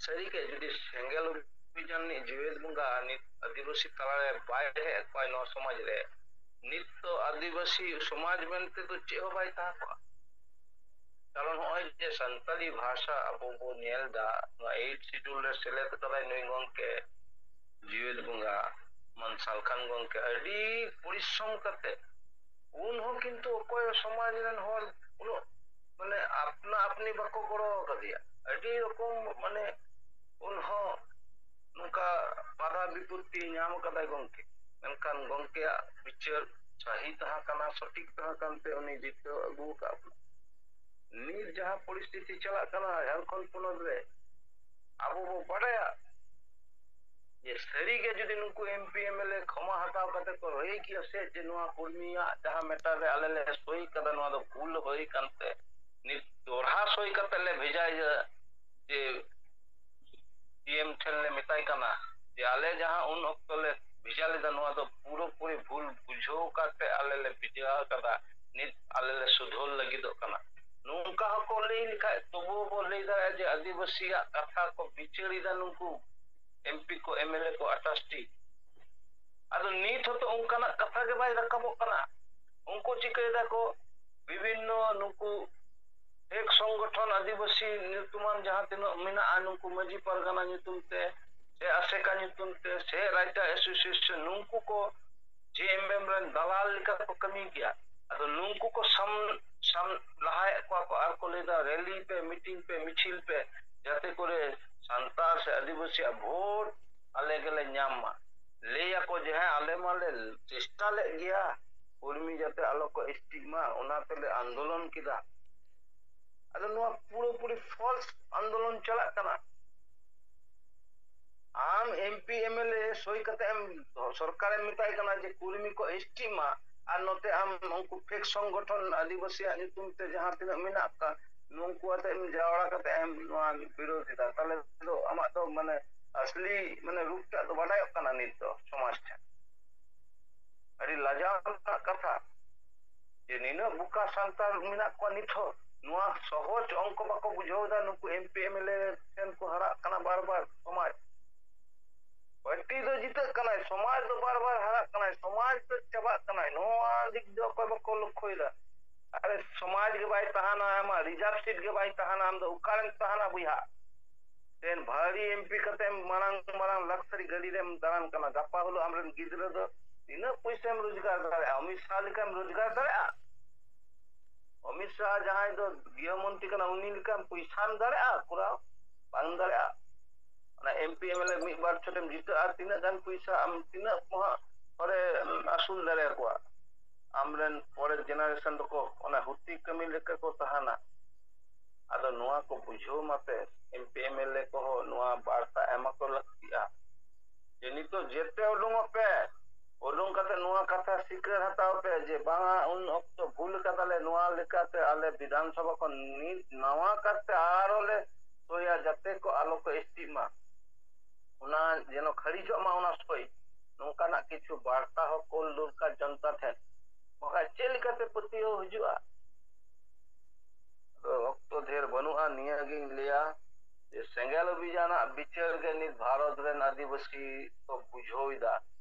ᱥᱟᱹᱨᱤᱜᱮ ᱡᱩᱫᱤ ᱥᱮᱸᱜᱮᱞ ᱚᱵᱷᱤᱡᱟᱱ ᱨᱤᱱᱤᱡ ᱡᱤᱣᱮᱫ ᱵᱚᱸᱜᱟ ᱱᱤᱛ ᱟᱹᱫᱤᱵᱟᱹᱥᱤ ᱛᱟᱞᱟᱨᱮ ᱵᱟᱭ ᱦᱮᱡ ᱠᱚᱜᱼᱟ ᱱᱚᱣᱟ ᱥᱚᱢᱟᱡᱽ ᱨᱮ, ᱱᱤᱛ ᱫᱚ ᱟᱹᱫᱤᱵᱟᱹᱥᱤ ᱥᱚᱢᱟᱡᱽ ᱢᱮᱱᱛᱮ ᱫᱚ ᱪᱮᱫ ᱦᱚᱸ ᱵᱟᱭ ᱛᱟᱦᱮᱸ ᱠᱚᱜᱼᱟ᱾ ᱠᱟᱨᱚᱱ ᱱᱚᱜᱼᱚᱭ ᱡᱮ ᱥᱟᱱᱛᱟᱲᱤ ᱵᱷᱟᱥᱟ ᱟᱵᱚ ᱵᱚᱱ ᱧᱮᱞ ᱮᱫᱟ, ᱱᱚᱣᱟ ᱮᱭᱤᱴ ᱥᱤᱰᱩᱞ ᱨᱮ ᱥᱮᱞᱮᱫ ᱠᱟᱫᱟᱭ ᱱᱩᱭ ᱜᱚᱢᱠᱮ ᱡᱤᱣᱮᱫ ᱵᱚᱸᱜᱟ ᱢᱟᱱ ᱥᱟᱞᱠᱷᱟᱱ ᱜᱚᱢᱠᱮ, ᱟᱹᱰᱤ ᱯᱚᱨᱤᱥᱨᱚᱢ ᱠᱟᱛᱮ, ᱩᱱ ᱦᱚᱸ ᱠᱤᱱᱛᱩ ᱚᱠᱚᱭ ᱥᱚᱢᱟᱡᱽ ᱨᱮᱱ ᱦᱚᱲ ᱩᱱᱟᱹᱜ ᱢᱟᱱᱮ ᱟᱯᱱᱟ ᱟᱯᱱᱤ ᱵᱟᱠᱚ ᱜᱚᱲᱚ ᱟᱠᱟᱫᱮᱭᱟ᱾ ᱟᱹᱰᱤ ᱨᱚᱠᱚᱢ ᱢᱟᱱᱮ ᱩᱱᱦᱚᱸ ᱱᱚᱝᱠᱟ ᱵᱟᱫᱷᱟ ᱵᱤᱯᱚᱛᱛᱤ ᱧᱟᱢ ᱟᱠᱟᱫᱟᱭ ᱜᱚᱢᱠᱮ᱾ ᱢᱮᱱᱠᱷᱟᱱ ᱜᱚᱢᱠᱮᱭᱟᱜ ᱵᱤᱪᱟᱹᱨ ᱥᱟᱹᱦᱤ ᱛᱟᱦᱮᱸ ᱠᱟᱱᱟ, ᱥᱚᱴᱷᱤᱠ ᱛᱟᱦᱮᱸ ᱠᱟᱱᱛᱮ ᱩᱱᱤ ᱡᱤᱛᱟᱹᱣ ᱟᱹᱜᱩ ᱟᱠᱟᱫ ᱵᱚᱱᱟ᱾ ᱱᱤᱛ ᱡᱟᱦᱟᱸ ᱯᱚᱨᱤᱥᱛᱷᱤᱛᱤ ᱪᱟᱞᱟᱜ ᱠᱟᱱᱟ ᱡᱷᱟᱲᱠᱷᱚᱸᱰ ᱯᱚᱱᱚᱛ ᱨᱮ, ᱟᱵᱚ ᱵᱚ ᱵᱟᱰᱟᱭᱟ ᱡᱮ ᱥᱟᱹᱨᱤᱜᱮ ᱡᱩᱫᱤ ᱱᱩᱠᱩ M P M L A ᱠᱷᱚᱢᱟ ᱦᱟᱛᱟᱣ ᱠᱟᱛᱮ ᱠᱚ ᱞᱟᱹᱭ ᱠᱮᱭᱟ ᱥᱮ ᱡᱮ ᱱᱚᱣᱟ ᱠᱩᱲᱢᱤᱭᱟᱜ ᱡᱟᱦᱟᱸ ᱢᱮᱴᱟᱨ ᱨᱮ ᱟᱞᱮ ᱞᱮ ᱥᱳᱭ ᱠᱟᱫᱟ, ᱱᱚᱣᱟ ᱫᱚ ᱵᱷᱩᱞ ᱦᱩᱭ ᱠᱟᱱᱛᱮ ᱱᱤᱛ ᱫᱚᱲᱦᱟ ᱥᱳᱭ ᱠᱟᱛᱮ ᱞᱮ ᱵᱷᱮᱡᱟᱭᱟ, ᱡᱮ ᱥᱤ ᱮᱢ ᱴᱷᱮᱱ ᱞᱮ ᱢᱮᱛᱟᱭ ᱠᱟᱱᱟ ᱡᱮ ᱟᱞᱮ ᱡᱟᱦᱟᱸ ᱩᱱ ᱚᱠᱛᱚ ᱞᱮ ᱵᱷᱮᱡᱟ ᱞᱮᱫᱟ, ᱱᱚᱣᱟ ᱫᱚ ᱯᱩᱨᱟᱹᱯᱩᱨᱤ ᱵᱷᱩᱞ ᱵᱩᱡᱷᱟᱹᱣ ᱠᱟᱛᱮ ᱟᱞᱮ ᱞᱮ ᱵᱷᱮᱡᱟ ᱟᱠᱟᱫᱟ, ᱱᱤᱛ ᱟᱞᱮ ᱞᱮ ᱥᱩᱫᱷᱚᱨ ᱞᱟᱹᱜᱤᱫᱚᱜ ᱠᱟᱱᱟ᱾ ᱱᱚᱝᱠᱟ ᱦᱚᱸᱠᱚ ᱞᱟᱹᱭ ᱞᱮᱠᱷᱟᱡ ᱛᱚᱵᱩ ᱵᱚ ᱞᱟᱹᱭ ᱫᱟᱲᱮᱭᱟᱜᱼᱟ ᱡᱮ ᱟᱹᱫᱤᱵᱟᱹᱥᱤᱭᱟᱜ ᱠᱟᱛᱷᱟ ᱠᱚ ᱵᱤᱪᱟᱹᱨ ᱮᱫᱟ ᱱᱩᱠᱩ ᱮᱢ ᱯᱤ ᱠᱚ, ᱮᱢ ᱮᱞ ᱮ ᱠᱚ ᱟᱴᱷᱟᱥ ᱴᱤ᱾ ᱟᱫᱚ ᱱᱤᱛ ᱦᱚᱸᱛᱚ ᱚᱱᱠᱟᱱᱟᱜ ᱠᱟᱛᱷᱟ ᱜᱮ ᱵᱟᱭ ᱨᱟᱠᱟᱵᱚᱜ ᱠᱟᱱᱟ᱾ ᱩᱱᱠᱩ ᱪᱤᱠᱟᱹᱭ ᱫᱟᱠᱚ, ᱵᱤᱵᱷᱤᱱᱱᱚ ᱱᱩᱠᱩ ᱮᱠ ᱥᱚᱝᱜᱚᱴᱷᱚᱱ ᱟᱹᱫᱤᱵᱟᱹᱥᱤ ᱧᱩᱛᱩᱢᱟᱱ ᱡᱟᱦᱟᱸ ᱛᱤᱱᱟᱹᱜ ᱢᱮᱱᱟᱜᱼᱟ, ᱱᱩᱠᱩ ᱢᱟᱹᱡᱷᱤ ᱯᱟᱨᱜᱟᱱᱟ ᱧᱩᱛᱩᱢ ᱛᱮ ᱥᱮ ᱟᱥᱮᱠᱟ ᱧᱩᱛᱩᱢ ᱛᱮ ᱥᱮ ᱨᱟᱭᱴᱟ ᱮᱥᱳᱥᱤᱭᱮᱥᱚᱱ, ᱱᱩᱠᱩ ᱠᱚ ᱡᱮ ᱮᱢ ᱮᱢ ᱨᱮᱱ ᱫᱟᱞᱟᱞ ᱞᱮᱠᱟ ᱠᱚ ᱠᱟᱹᱢᱤ ᱜᱮᱭᱟ᱾ ᱟᱫᱚ ᱱᱩᱠᱩ ᱠᱚ ᱥᱟᱢ ᱥᱟᱢ ᱞᱟᱦᱟᱭᱮᱫ ᱠᱚᱣᱟ ᱠᱚ ᱟᱨ ᱠᱚ ᱞᱟᱹᱭᱫᱟ, ᱨᱮᱞᱤ ᱯᱮ, ᱢᱤᱴᱤᱝ ᱯᱮ, ᱢᱤᱪᱷᱤᱞ ᱯᱮ, ᱡᱟᱛᱮ ᱠᱚᱨᱮ ᱥᱟᱱᱛᱟᱲ ᱥᱮ ᱟᱹᱫᱤᱵᱟᱹᱥᱤᱭᱟᱜ ᱵᱷᱳᱴ ᱟᱞᱮ ᱜᱮᱞᱮ ᱧᱟᱢ ᱢᱟ᱾ ᱞᱟᱹᱭ ᱟᱠᱚ ᱡᱮ ᱦᱮᱸ, ᱟᱞᱮ ᱢᱟᱞᱮ ᱪᱮᱥᱴᱟ ᱞᱮᱫ ᱜᱮᱭᱟ ᱠᱚᱨᱢᱤ ᱡᱟᱛᱮ ᱟᱞᱚ ᱠᱚ ᱮᱥ ᱴᱤᱜ ᱢᱟ, ᱚᱱᱟ ᱛᱮᱞᱮ ᱟᱱᱫᱳᱞᱚᱱ ᱠᱮᱫᱟ᱾ ᱟᱫᱚ ᱱᱚᱣᱟ ᱯᱩᱨᱟᱹᱯᱩᱨᱤ ᱯᱷᱚᱞᱥ ᱟᱱᱫᱳᱞᱚᱱ ᱪᱟᱞᱟᱜ ᱠᱟᱱᱟ᱾ ᱟᱢ M P M L A ᱥᱳᱭ ᱠᱟᱛᱮ ᱮᱢ ᱥᱚᱨᱠᱟᱨᱮᱢ ᱢᱮᱛᱟᱭ ᱠᱟᱱᱟ ᱡᱮ ᱠᱚᱨᱢᱤ ᱠᱚ ᱮᱥ ᱴᱤᱜ ᱢᱟ, ᱟᱨ ᱱᱚᱛᱮ ᱟᱢ ᱩᱱᱠᱩ ᱯᱷᱮᱠ ᱥᱚᱝᱜᱚᱴᱷᱚᱱ ᱟᱹᱫᱤᱵᱟᱹᱥᱤᱭᱟᱜ ᱧᱩᱛᱩᱢ ᱛᱮ ᱡᱟᱦᱟᱸ ᱛᱤᱱᱟᱹᱜ ᱢᱮᱱᱟᱜ ᱠᱚᱣᱟ, ᱱᱩᱠᱩ ᱟᱛᱮ ᱮᱢ ᱡᱟᱣᱨᱟ ᱠᱟᱛᱮ ᱮᱢ ᱱᱚᱣᱟ ᱵᱤᱨᱳᱫᱷ ᱮᱫᱟ, ᱛᱟᱦᱞᱮ ᱫᱚ ᱟᱢᱟᱜ ᱫᱚ ᱢᱟᱱᱮ ᱟᱥᱞᱤ ᱢᱟᱱᱮ ᱨᱩᱯ ᱴᱟᱜ ᱫᱚ ᱵᱟᱰᱟᱭᱚᱜ ᱠᱟᱱᱟ ᱱᱤᱛ ᱫᱚ ᱥᱚᱢᱟᱡᱽ ᱴᱷᱮᱱ᱾ ᱟᱹᱰᱤ ᱞᱟᱡᱟᱣ ᱨᱮᱱᱟᱜ ᱠᱟᱛᱷᱟ ᱡᱮ ᱱᱤᱱᱟᱹᱜ ᱵᱚᱠᱟ ᱥᱟᱱᱛᱟᱲ ᱢᱮᱱᱟᱜ ᱠᱚᱣᱟ ᱱᱤᱛ ᱦᱚᱸ, ᱱᱚᱣᱟ ᱥᱚᱦᱚᱡ ᱚᱝᱠᱚ ᱵᱟᱠᱚ ᱵᱩᱡᱷᱟᱹᱣ ᱮᱫᱟ᱾ ᱱᱩᱠᱩ M P M L A ᱴᱷᱮᱱ ᱠᱚ ᱦᱟᱨᱟᱜ ᱠᱟᱱᱟ ᱵᱟᱨ ᱵᱟᱨ ᱥᱚᱢᱟᱡᱽ᱾ ᱯᱟᱨᱴᱤ ᱫᱚ ᱡᱤᱛᱟᱹᱜ ᱠᱟᱱᱟᱭ, ᱥᱚᱢᱟᱡᱽ ᱫᱚ ᱵᱟᱨ ᱵᱟᱨ ᱦᱟᱨᱟᱜ ᱠᱟᱱᱟᱭ, ᱥᱚᱢᱟᱡᱽ ᱫᱚ ᱪᱟᱵᱟᱜ ᱠᱟᱱᱟᱭ᱾ ᱱᱚᱣᱟ ᱫᱤᱠ ᱫᱚ ᱚᱠᱚᱭ ᱵᱟᱠᱚ ᱞᱚᱠᱠᱷᱚᱭᱮᱫᱟ᱾ ᱟᱨᱮ ᱥᱚᱢᱟᱡᱽ ᱜᱮ ᱵᱟᱭ ᱛᱟᱦᱮᱱᱟ, ᱟᱢᱟᱜ ᱨᱤᱡᱟᱨᱵᱷ ᱥᱤᱴ ᱜᱮ ᱵᱟᱭ ᱛᱟᱦᱮᱱᱟ, ᱟᱢ ᱫᱚ ᱚᱠᱟᱨᱮᱢ ᱛᱟᱦᱮᱱᱟ ᱵᱚᱭᱦᱟ? ᱛᱮᱦᱮᱧ ᱵᱷᱟᱹᱨᱤ ᱮᱢ ᱯᱤ ᱠᱟᱛᱮᱢ ᱢᱟᱨᱟᱝ ᱢᱟᱨᱟᱝ ᱞᱟᱠᱥᱟᱨᱤ ᱜᱟᱹᱰᱤ ᱨᱮᱢ ᱫᱟᱬᱟᱱ ᱠᱟᱱᱟ, ᱜᱟᱯᱟ ᱦᱤᱞᱳᱜ ᱟᱢᱨᱮᱱ ᱜᱤᱫᱽᱨᱟᱹ ᱫᱚ ᱛᱤᱱᱟᱹᱜ ᱯᱩᱭᱥᱟᱹᱢ ᱨᱳᱡᱽᱜᱟᱨ ᱫᱟᱲᱮᱭᱟᱜᱼᱟ? ᱚᱢᱤᱛ ᱥᱟᱦ ᱞᱮᱠᱟᱢ ᱨᱳᱡᱽᱜᱟᱨ ᱫᱟᱲᱮᱭᱟᱜᱼᱟ? ᱚᱢᱤᱛ ᱥᱟᱦᱟ ᱡᱟᱦᱟᱸᱭ ᱫᱚ ᱜᱨᱤᱦᱚ ᱢᱚᱱᱛᱨᱤ ᱠᱟᱱᱟ, ᱩᱱᱤ ᱞᱮᱠᱟᱢ ᱯᱚᱭᱥᱟᱢ ᱫᱟᱲᱮᱭᱟᱜᱼᱟ ᱠᱚᱨᱟᱣ? ᱵᱟᱝ ᱫᱟᱲᱮᱭᱟᱜᱼᱟ᱾ ᱚᱱᱟ M P M L A ᱢᱤᱫ ᱵᱟᱨ ᱪᱷᱚᱴᱮᱢ ᱡᱤᱛᱟᱹᱜᱼᱟ, ᱛᱤᱱᱟᱹᱜ ᱜᱟᱱ ᱯᱚᱭᱥᱟ ᱟᱢ ᱛᱤᱱᱟᱹᱜ ᱯᱚᱦᱟ ᱦᱚᱲᱮ ᱟᱹᱥᱩᱞ ᱫᱟᱲᱮᱭᱟᱠᱚᱣᱟ? ᱟᱢᱨᱮᱱ ᱯᱚᱨᱮᱨ ᱡᱮᱱᱟᱨᱮᱥᱚᱱ ᱫᱚᱠᱚ ᱚᱱᱟ ᱦᱩᱛᱤ ᱠᱟᱹᱢᱤ ᱞᱮᱠᱟ ᱠᱚ ᱛᱟᱦᱮᱱᱟ᱾ ᱟᱫᱚ ᱱᱚᱣᱟ ᱠᱚ ᱵᱩᱡᱷᱟᱹᱣ ᱢᱟᱯᱮ, M P M L A ᱠᱚᱦᱚᱸ ᱱᱚᱣᱟ ᱵᱟᱨᱛᱟ ᱮᱢᱟ ᱠᱚ ᱞᱟᱹᱠᱛᱤᱜᱼᱟ ᱡᱮ ᱱᱤᱛᱚᱜ ᱡᱮᱛᱮ ᱩᱰᱩᱝᱚᱜ ᱯᱮ, ᱩᱰᱩᱝ ᱠᱟᱛᱮ ᱱᱚᱣᱟ ᱠᱟᱛᱷᱟ ᱥᱤᱠᱟᱹᱨ ᱦᱟᱛᱟᱣ ᱯᱮ ᱡᱮ ᱵᱟᱝᱟ, ᱩᱱ ᱚᱠᱛᱚ ᱵᱷᱩᱞ ᱠᱟᱫᱟᱞᱮ, ᱱᱚᱣᱟ ᱞᱮᱠᱟᱛᱮ ᱟᱞᱮ ᱵᱤᱫᱷᱟᱱ ᱥᱚᱵᱷᱟ ᱠᱷᱚᱱ ᱱᱤᱛ ᱱᱟᱣᱟ ᱠᱟᱨᱛᱮ ᱟᱨᱚ ᱞᱮ ᱥᱳᱭᱟ ᱡᱟᱛᱮ ᱠᱚ ᱟᱞᱚ ᱠᱚ ᱮᱥᱴᱤᱜ ᱢᱟ, ᱚᱱᱟ ᱡᱮᱱᱚ ᱠᱷᱟᱹᱨᱤᱡᱚᱜ ᱢᱟ ᱚᱱᱟ ᱥᱳᱭ᱾ ᱱᱚᱝᱠᱟᱱᱟᱜ ᱠᱤᱪᱷᱩ ᱵᱟᱨᱛᱟ ᱦᱚᱸ ᱠᱳᱞ ᱫᱚᱨᱠᱟᱨ ᱡᱚᱱᱛᱟ ᱴᱷᱮᱱ, ᱵᱟᱠᱷᱟᱡ ᱪᱮᱫ ᱞᱮᱠᱟᱛᱮ ᱯᱟᱹᱛᱭᱟᱹᱣ ᱦᱤᱡᱩᱜᱼᱟ? ᱟᱫᱚ ᱚᱠᱛᱚ ᱰᱷᱮᱨ ᱵᱟᱹᱱᱩᱜᱼᱟ, ᱱᱤᱭᱟᱹ ᱜᱤᱧ ᱞᱟᱹᱭᱟ ᱡᱮ ᱥᱮᱸᱜᱮᱞ ᱚᱵᱷᱤᱡᱟᱱᱟᱜ ᱵᱤᱪᱟᱹᱨ ᱜᱮ ᱱᱤᱛ ᱵᱷᱟᱨᱚᱛ ᱨᱮᱱ ᱟᱹᱫᱤᱵᱟᱹᱥᱤ ᱠᱚ ᱵᱩᱡᱷᱟᱹᱣ ᱮᱫᱟ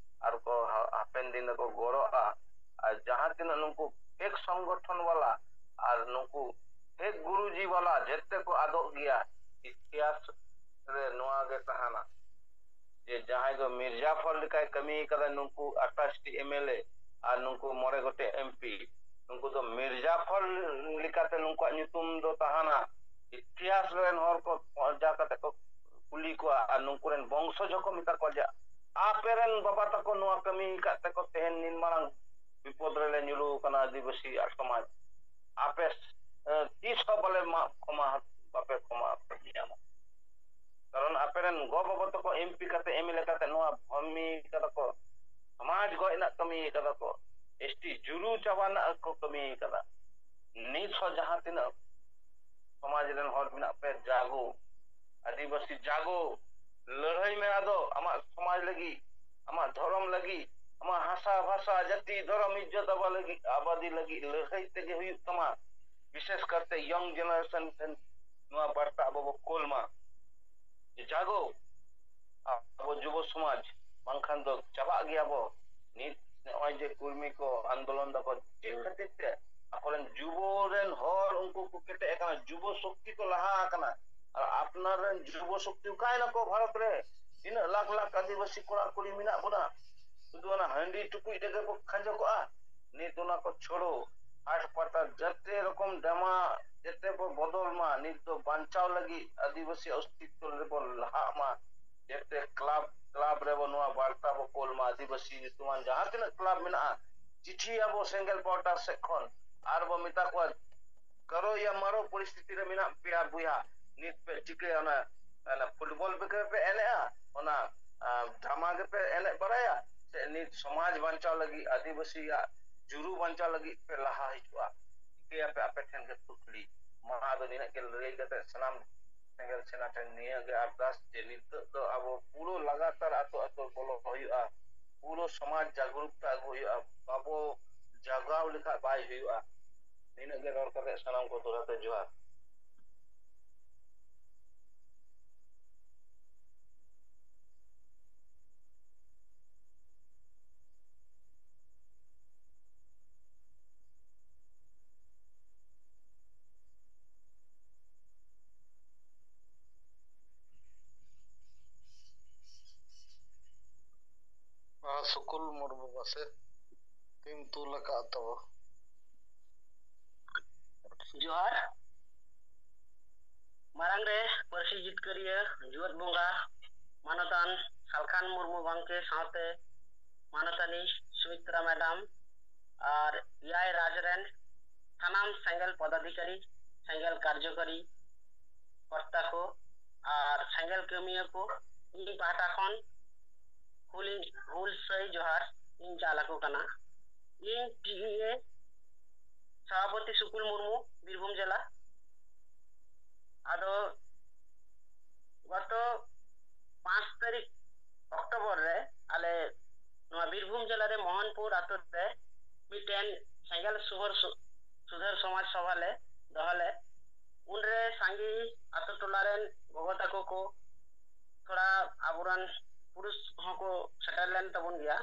ᱟᱨ ᱠᱚ ᱦᱟ-, ᱦᱟᱯᱮᱱ ᱫᱤᱱ ᱨᱮᱠᱚ ᱜᱚᱲᱚᱜᱼᱟ᱾ ᱟᱨ ᱡᱟᱦᱟᱸ ᱛᱤᱱᱟᱹᱜ ᱱᱩᱠᱩ ᱯᱷᱮᱠ ᱥᱚᱝᱜᱚᱴᱷᱚᱱ ᱵᱟᱞᱟ ᱟᱨ ᱱᱩᱠᱩ ᱯᱷᱮᱠ ᱜᱩᱨᱩᱡᱤ ᱵᱟᱞᱟ ᱡᱮᱛᱮ ᱠᱚ ᱟᱫᱚᱜ ᱜᱮᱭᱟ᱾ ᱤᱛᱤᱦᱟᱥ ᱨᱮ ᱱᱚᱣᱟ ᱜᱮ ᱛᱟᱦᱮᱱᱟ ᱡᱮ ᱡᱟᱦᱟᱸᱭ ᱫᱚ ᱢᱤᱨᱡᱟᱯᱷᱚᱨ ᱞᱮᱠᱟᱭ ᱠᱟᱹᱢᱤ ᱠᱟᱫᱟ, ᱱᱩᱠᱩ ᱟᱴᱷᱟᱥ ᱴᱤ ᱮᱢ ᱮᱞ ᱮ ᱟᱨ ᱱᱩᱠᱩ ᱢᱚᱬᱮ ᱜᱚᱴᱮᱡ ᱮᱢ ᱯᱤ, ᱱᱩᱠᱩ ᱫᱚ ᱢᱤᱨᱡᱟᱯᱷᱚᱨ ᱞᱮᱠᱟᱛᱮ ᱱᱩᱠᱩᱣᱟᱜ ᱧᱩᱛᱩᱢ ᱫᱚ ᱛᱟᱦᱮᱱᱟ᱾ ᱤᱛᱤᱦᱟᱥ ᱨᱮᱱ ᱦᱚᱲ ᱠᱚ ᱯᱟᱸᱡᱟ ᱠᱟᱛᱮ ᱠᱚ ᱠᱩᱞᱤ ᱠᱚᱣᱟ ᱟᱨ ᱱᱩᱠᱩ ᱨᱮᱱ ᱵᱚᱝᱥᱚᱡ ᱦᱚᱸᱠᱚ ᱢᱮᱛᱟ ᱠᱚᱣᱟ ᱡᱮ ᱟᱯᱮ ᱨᱮᱱ ᱵᱟᱵᱟ ᱛᱟᱠᱚ ᱱᱚᱣᱟ ᱠᱟᱹᱢᱤ ᱟᱠᱟᱫ ᱛᱮᱠᱚ ᱛᱮᱦᱮᱧ ᱱᱤᱱ ᱢᱟᱨᱟᱝ ᱵᱤᱯᱚᱫ ᱨᱮᱞᱮ ᱧᱩᱨᱩ ᱟᱠᱟᱱᱟ ᱟᱹᱫᱤᱵᱟᱹᱥᱤ ᱟᱨ ᱥᱚᱢᱟᱡᱽ᱾ ᱟᱯᱮ, ᱮ, ᱛᱤᱥ ᱦᱚᱸ ᱵᱟᱞᱮ ᱢᱟᱜ ᱠᱷᱚᱢᱟ, ᱵᱟᱯᱮ ᱠᱷᱚᱢᱟ ᱯᱮ ᱧᱟᱢᱟ᱾ ᱠᱟᱨᱚᱱ ᱟᱯᱮ ᱨᱮᱱ ᱜᱚ ᱵᱟᱵᱟ ᱛᱟᱠᱚ ᱮᱢ ᱯᱤ ᱠᱟᱛᱮ ᱮᱢ ᱮᱞ ᱮ ᱠᱟᱛᱮ ᱱᱚᱣᱟ ᱵᱷᱚᱢᱤ ᱠᱟᱫᱟ ᱠᱚ, ᱥᱚᱢᱟᱡᱽ ᱜᱚᱡ ᱨᱮᱱᱟᱜ ᱠᱟᱹᱢᱤ ᱠᱟᱫᱟ ᱠᱚ, ᱮᱥ ᱴᱤ ᱡᱩᱨᱩ ᱪᱟᱵᱟ ᱨᱮᱱᱟᱜ ᱠᱚ ᱠᱟᱹᱢᱤ ᱠᱟᱫᱟ᱾ ᱱᱤᱛ ᱦᱚᱸ ᱡᱟᱦᱟᱸ ᱛᱤᱱᱟᱹᱜ ᱥᱚᱢᱟᱡᱽ ᱨᱮᱱ ᱦᱚᱲ ᱢᱮᱱᱟᱜ ᱯᱮ, ᱡᱟᱜᱚ, ᱟᱹᱫᱤᱵᱟᱹᱥᱤ ᱡᱟᱜᱚ, ᱞᱟᱹᱲᱦᱟᱹᱭ ᱢᱮ᱾ ᱟᱫᱚ ᱟᱢᱟᱜ ᱥᱚᱢᱟᱡᱽ ᱞᱟᱹᱜᱤᱫ, ᱟᱢᱟᱜ ᱫᱷᱚᱨᱚᱢ ᱞᱟᱹᱜᱤᱫ, ᱟᱢᱟᱜ ᱦᱟᱥᱟ ᱵᱷᱟᱥᱟ ᱡᱟᱹᱛᱤ ᱫᱷᱚᱨᱚᱢ ᱤᱡᱽᱡᱚᱛ ᱟᱵᱟ ᱞᱟᱹᱜᱤᱫ, ᱟᱵᱟᱫᱤ ᱞᱟᱹᱜᱤᱫ ᱞᱟᱹᱲᱦᱟᱹᱭ ᱛᱮᱜᱮ ᱦᱩᱭᱩᱜ ᱛᱟᱢᱟ᱾ ᱵᱤᱥᱮᱥ ᱠᱟᱨᱛᱮ ᱭᱚᱝ ᱡᱮᱱᱟᱨᱮᱥᱚᱱ ᱴᱷᱮᱱ ᱱᱚᱣᱟ ᱵᱟᱨᱛᱟ ᱟᱵᱚ ᱵᱚ ᱠᱳᱞ ᱢᱟ ᱡᱮ ᱡᱟᱜᱚ, ᱟᱵᱚ ᱡᱩᱵᱚ ᱥᱚᱢᱟᱡᱽ, ᱵᱟᱝᱠᱷᱟᱱ ᱫᱚ ᱪᱟᱵᱟᱜ ᱜᱮᱭᱟ ᱵᱚ᱾ ᱱᱤᱛ ᱱᱚᱜᱼᱚᱭ ᱡᱮ ᱠᱩᱨᱢᱤ ᱠᱚ ᱟᱱᱫᱳᱞᱚᱱ ᱫᱟᱠᱚ, ᱪᱮᱫ ᱠᱷᱟᱹᱛᱤᱨ ᱛᱮ? ᱟᱠᱚᱨᱮᱱ ᱡᱩᱵᱚ ᱨᱮᱱ ᱦᱚᱲ ᱩᱱᱠᱩ ᱠᱚ ᱠᱮᱴᱮᱡ ᱟᱠᱟᱱᱟ, ᱡᱩᱵᱚ ᱥᱚᱠᱛᱤ ᱠᱚ ᱞᱟᱦᱟ ᱟᱠᱟᱱᱟ᱾ ᱟᱨ ᱟᱯᱱᱟᱨ ᱨᱮᱱ ᱡᱩᱵᱚ ᱥᱚᱠᱛᱤ ᱚᱠᱟᱭ ᱱᱟᱠᱚ? ᱵᱷᱟᱨᱚᱛ ᱨᱮ ᱛᱤᱱᱟᱹᱜ ᱞᱟᱠᱷ ᱞᱟᱠᱷ ᱟᱹᱫᱤᱵᱟᱹᱥᱤ ᱠᱚᱲᱟ ᱠᱩᱲᱤ ᱢᱮᱱᱟᱜ ᱵᱚᱱᱟ, ᱥᱩᱫᱷᱩ ᱚᱱᱟ ᱦᱟᱺᱰᱤ ᱴᱩᱠᱩᱡ ᱨᱮᱜᱮ ᱵᱚ ᱠᱷᱟᱸᱡᱚ ᱠᱚᱜᱼᱟ᱾ ᱱᱤᱛ ᱚᱱᱟ ᱠᱚ ᱪᱷᱳᱲᱳ, ᱦᱟᱴ ᱯᱟᱛᱟ ᱡᱮᱛᱮ ᱨᱚᱠᱚᱢ ᱰᱨᱟᱢᱟ ᱡᱮᱛᱮ ᱵᱚ ᱵᱚᱫᱚᱞ ᱢᱟ, ᱱᱤᱛ ᱫᱚ ᱵᱟᱧᱪᱟᱣ ᱞᱟᱹᱜᱤᱫ ᱟᱹᱫᱤᱵᱟᱹᱥᱤ ᱚᱥᱛᱤᱛᱛᱚ ᱨᱮᱵᱚᱱ ᱞᱟᱦᱟᱜ ᱢᱟ᱾ ᱡᱮᱛᱮ ᱠᱞᱟᱵᱽ ᱠᱞᱟᱵᱽ ᱨᱮᱵᱚ ᱱᱚᱣᱟ ᱵᱟᱨᱛᱟ ᱵᱚ ᱠᱳᱞ ᱢᱟ, ᱟᱹᱫᱤᱵᱟᱹᱥᱤ ᱧᱩᱛᱩᱢᱟᱱ ᱡᱟᱦᱟᱸ ᱛᱤᱱᱟᱹᱜ ᱠᱞᱟᱵᱽ ᱢᱮᱱᱟᱜᱼᱟ, ᱪᱤᱴᱷᱤᱭᱟᱵᱚ ᱥᱮᱸᱜᱮᱞ ᱯᱟᱦᱴᱟ ᱥᱮᱫ ᱠᱷᱚᱱ ᱟᱨ ᱵᱚ ᱢᱮᱛᱟ ᱠᱚᱣᱟ, ᱠᱟᱨᱳ ᱭᱟ ᱢᱟᱨᱳ ᱯᱚᱨᱤᱥᱛᱷᱤᱛᱤ ᱨᱮ ᱢᱮᱱᱟᱜ ᱯᱮᱭᱟ ᱵᱚᱭᱦᱟ, ᱱᱤᱛ ᱯᱮ ᱪᱤᱠᱟᱹᱭᱟ? ᱚᱱᱟ, ᱚᱱᱟ ᱯᱷᱩᱴᱵᱚᱞ ᱯᱮ, ᱯᱮ ᱮᱱᱮᱡᱼᱟ, ᱚᱱᱟ ᱟᱸ, ᱰᱨᱟᱢᱟ ᱜᱮᱯᱮ ᱮᱱᱮᱡ ᱵᱟᱲᱟᱭᱟ, ᱥᱮ ᱱᱤᱛ ᱥᱚᱢᱟᱡᱽ ᱵᱟᱧᱪᱟᱣ ᱞᱟᱹᱜᱤᱫ, ᱟᱹᱫᱤᱵᱟᱹᱥᱤᱭᱟᱜ ᱡᱩᱨᱩ ᱵᱟᱧᱪᱟᱣ ᱞᱟᱹᱜᱤᱫ ᱯᱮ ᱞᱟᱦᱟ ᱦᱤᱡᱩᱜᱼᱟ? ᱪᱤᱠᱟᱹᱭᱟᱯᱮ? ᱟᱯᱮ ᱴᱷᱮᱱ ᱜᱮ ᱠᱩᱠᱞᱤ᱾ ᱢᱟ ᱟᱫᱚ ᱱᱤᱱᱟᱹᱜ ᱜᱮ ᱞᱟᱹᱭ ᱠᱟᱛᱮ ᱥᱟᱱᱟᱢ ᱥᱮᱸᱜᱮᱞ ᱥᱮᱱᱟ ᱴᱷᱮᱱ ᱱᱤᱭᱟᱹ ᱜᱮ ᱟᱨᱫᱟᱥ ᱡᱮ ᱱᱤᱛᱚᱜ ᱫᱚ ᱟᱵᱚ ᱯᱩᱨᱟᱹ ᱞᱟᱜᱟᱛᱟᱨ ᱟᱛᱳ ᱟᱛᱳ ᱵᱚᱞᱚ ᱦᱩᱭᱩᱜᱼᱟ, ᱯᱩᱨᱟᱹ ᱥᱚᱢᱟᱡᱽ ᱡᱟᱜᱽᱨᱩᱠᱛᱟ ᱟᱹᱜᱩ ᱦᱩᱭᱩᱜᱼᱟ, ᱵᱟᱵᱚ ᱡᱟᱜᱟᱣ ᱞᱮᱠᱷᱟᱱ ᱵᱟᱭ ᱦᱩᱭᱩᱜᱼᱟ᱾ ᱱᱤᱱᱟᱹᱜ ᱜᱮ ᱨᱚᱲ ᱠᱟᱛᱮ ᱥᱟᱱᱟᱢ ᱠᱚ ᱫᱚᱦᱲᱟ ᱛᱮ ᱡᱚᱦᱟᱨ᱾ ᱟᱨ ᱥᱩᱠᱩᱞ ᱢᱩᱨᱢᱩ ᱯᱟᱥᱮ ᱛᱤᱢ ᱛᱩᱞ ᱟᱠᱟᱫ ᱛᱟᱵᱚ᱾ ᱡᱚᱦᱟᱨ᱾ ᱢᱟᱲᱟᱝ ᱨᱮ ᱯᱟᱹᱨᱥᱤ ᱡᱤᱛᱠᱟᱹᱨᱤᱭᱟᱹ ᱡᱩᱣᱟᱹᱫ ᱵᱚᱸᱜᱟ ᱢᱟᱱᱚᱛᱟᱱ ᱥᱟᱞᱠᱷᱟᱱ ᱢᱩᱨᱢᱩ ᱜᱚᱢᱠᱮ ᱥᱟᱶᱛᱮ ᱢᱟᱱᱚᱛᱟᱱᱤ ᱥᱩᱢᱤᱛᱨᱟ ᱢᱮᱰᱟᱢ ᱟᱨ ᱮᱭᱟᱭ ᱨᱟᱡᱽ ᱨᱮᱱ ᱥᱟᱱᱟᱢ ᱥᱮᱸᱜᱮᱞ ᱯᱚᱫᱟᱫᱷᱤᱠᱟᱨᱤ, ᱥᱮᱸᱜᱮᱞ ᱠᱟᱨᱡᱚᱠᱟᱨᱤ ᱠᱚᱨᱛᱟ ᱠᱚ ᱟᱨ ᱥᱮᱸᱜᱮᱞ ᱠᱟᱹᱢᱤᱭᱟᱹ ᱠᱚ ᱤᱧ ᱯᱟᱦᱴᱟ ᱠᱷᱚᱱ ᱦᱩᱞᱤᱧ, ᱦᱩᱞ ᱥᱟᱹᱭ ᱡᱚᱦᱟᱨ ᱤᱧ ᱪᱟᱞ ᱟᱠᱚ ᱠᱟᱱᱟ᱾ ᱤᱧ ᱴᱤ ᱤ ᱮ ᱥᱚᱵᱷᱟᱯᱚᱛᱤ ᱥᱩᱠᱩᱞ ᱢᱩᱨᱢᱩ, ᱵᱤᱨᱵᱷᱩᱢ ᱡᱮᱞᱟ᱾ ᱟᱫᱚ ᱜᱚᱛᱚ ᱯᱟᱸᱪ ᱛᱟᱹᱨᱤᱠᱷ ᱚᱠᱴᱳᱵᱚᱨ ᱨᱮ ᱟᱞᱮ ᱱᱚᱣᱟ ᱵᱤᱨᱵᱷᱩᱢ ᱡᱮᱞᱟ ᱨᱮ ᱢᱳᱦᱚᱱᱯᱩᱨ ᱟᱛᱳ ᱨᱮ ᱢᱤᱫᱴᱮᱱ ᱥᱮᱸᱜᱮᱞ ᱥᱩᱦᱟᱹᱨ ᱥᱩ-, ᱥᱩᱫᱷᱟᱹᱨ ᱥᱚᱢᱟᱡᱽ ᱥᱚᱵᱷᱟ ᱞᱮ ᱫᱚᱦᱚ ᱞᱮᱫ᱾ ᱩᱱᱨᱮ ᱥᱟᱸᱜᱮ ᱟᱛᱳ ᱴᱚᱞᱟ ᱨᱮᱱ ᱜᱚᱜᱚ ᱛᱟᱠᱚ ᱠᱚ, ᱛᱷᱚᱲᱟ ᱟᱵᱚᱨᱮᱱ ᱯᱩᱨᱩᱥ ᱦᱚᱸᱠᱚ ᱥᱮᱴᱮᱨ ᱞᱮᱱ ᱛᱟᱵᱚᱱ ᱜᱮᱭᱟ,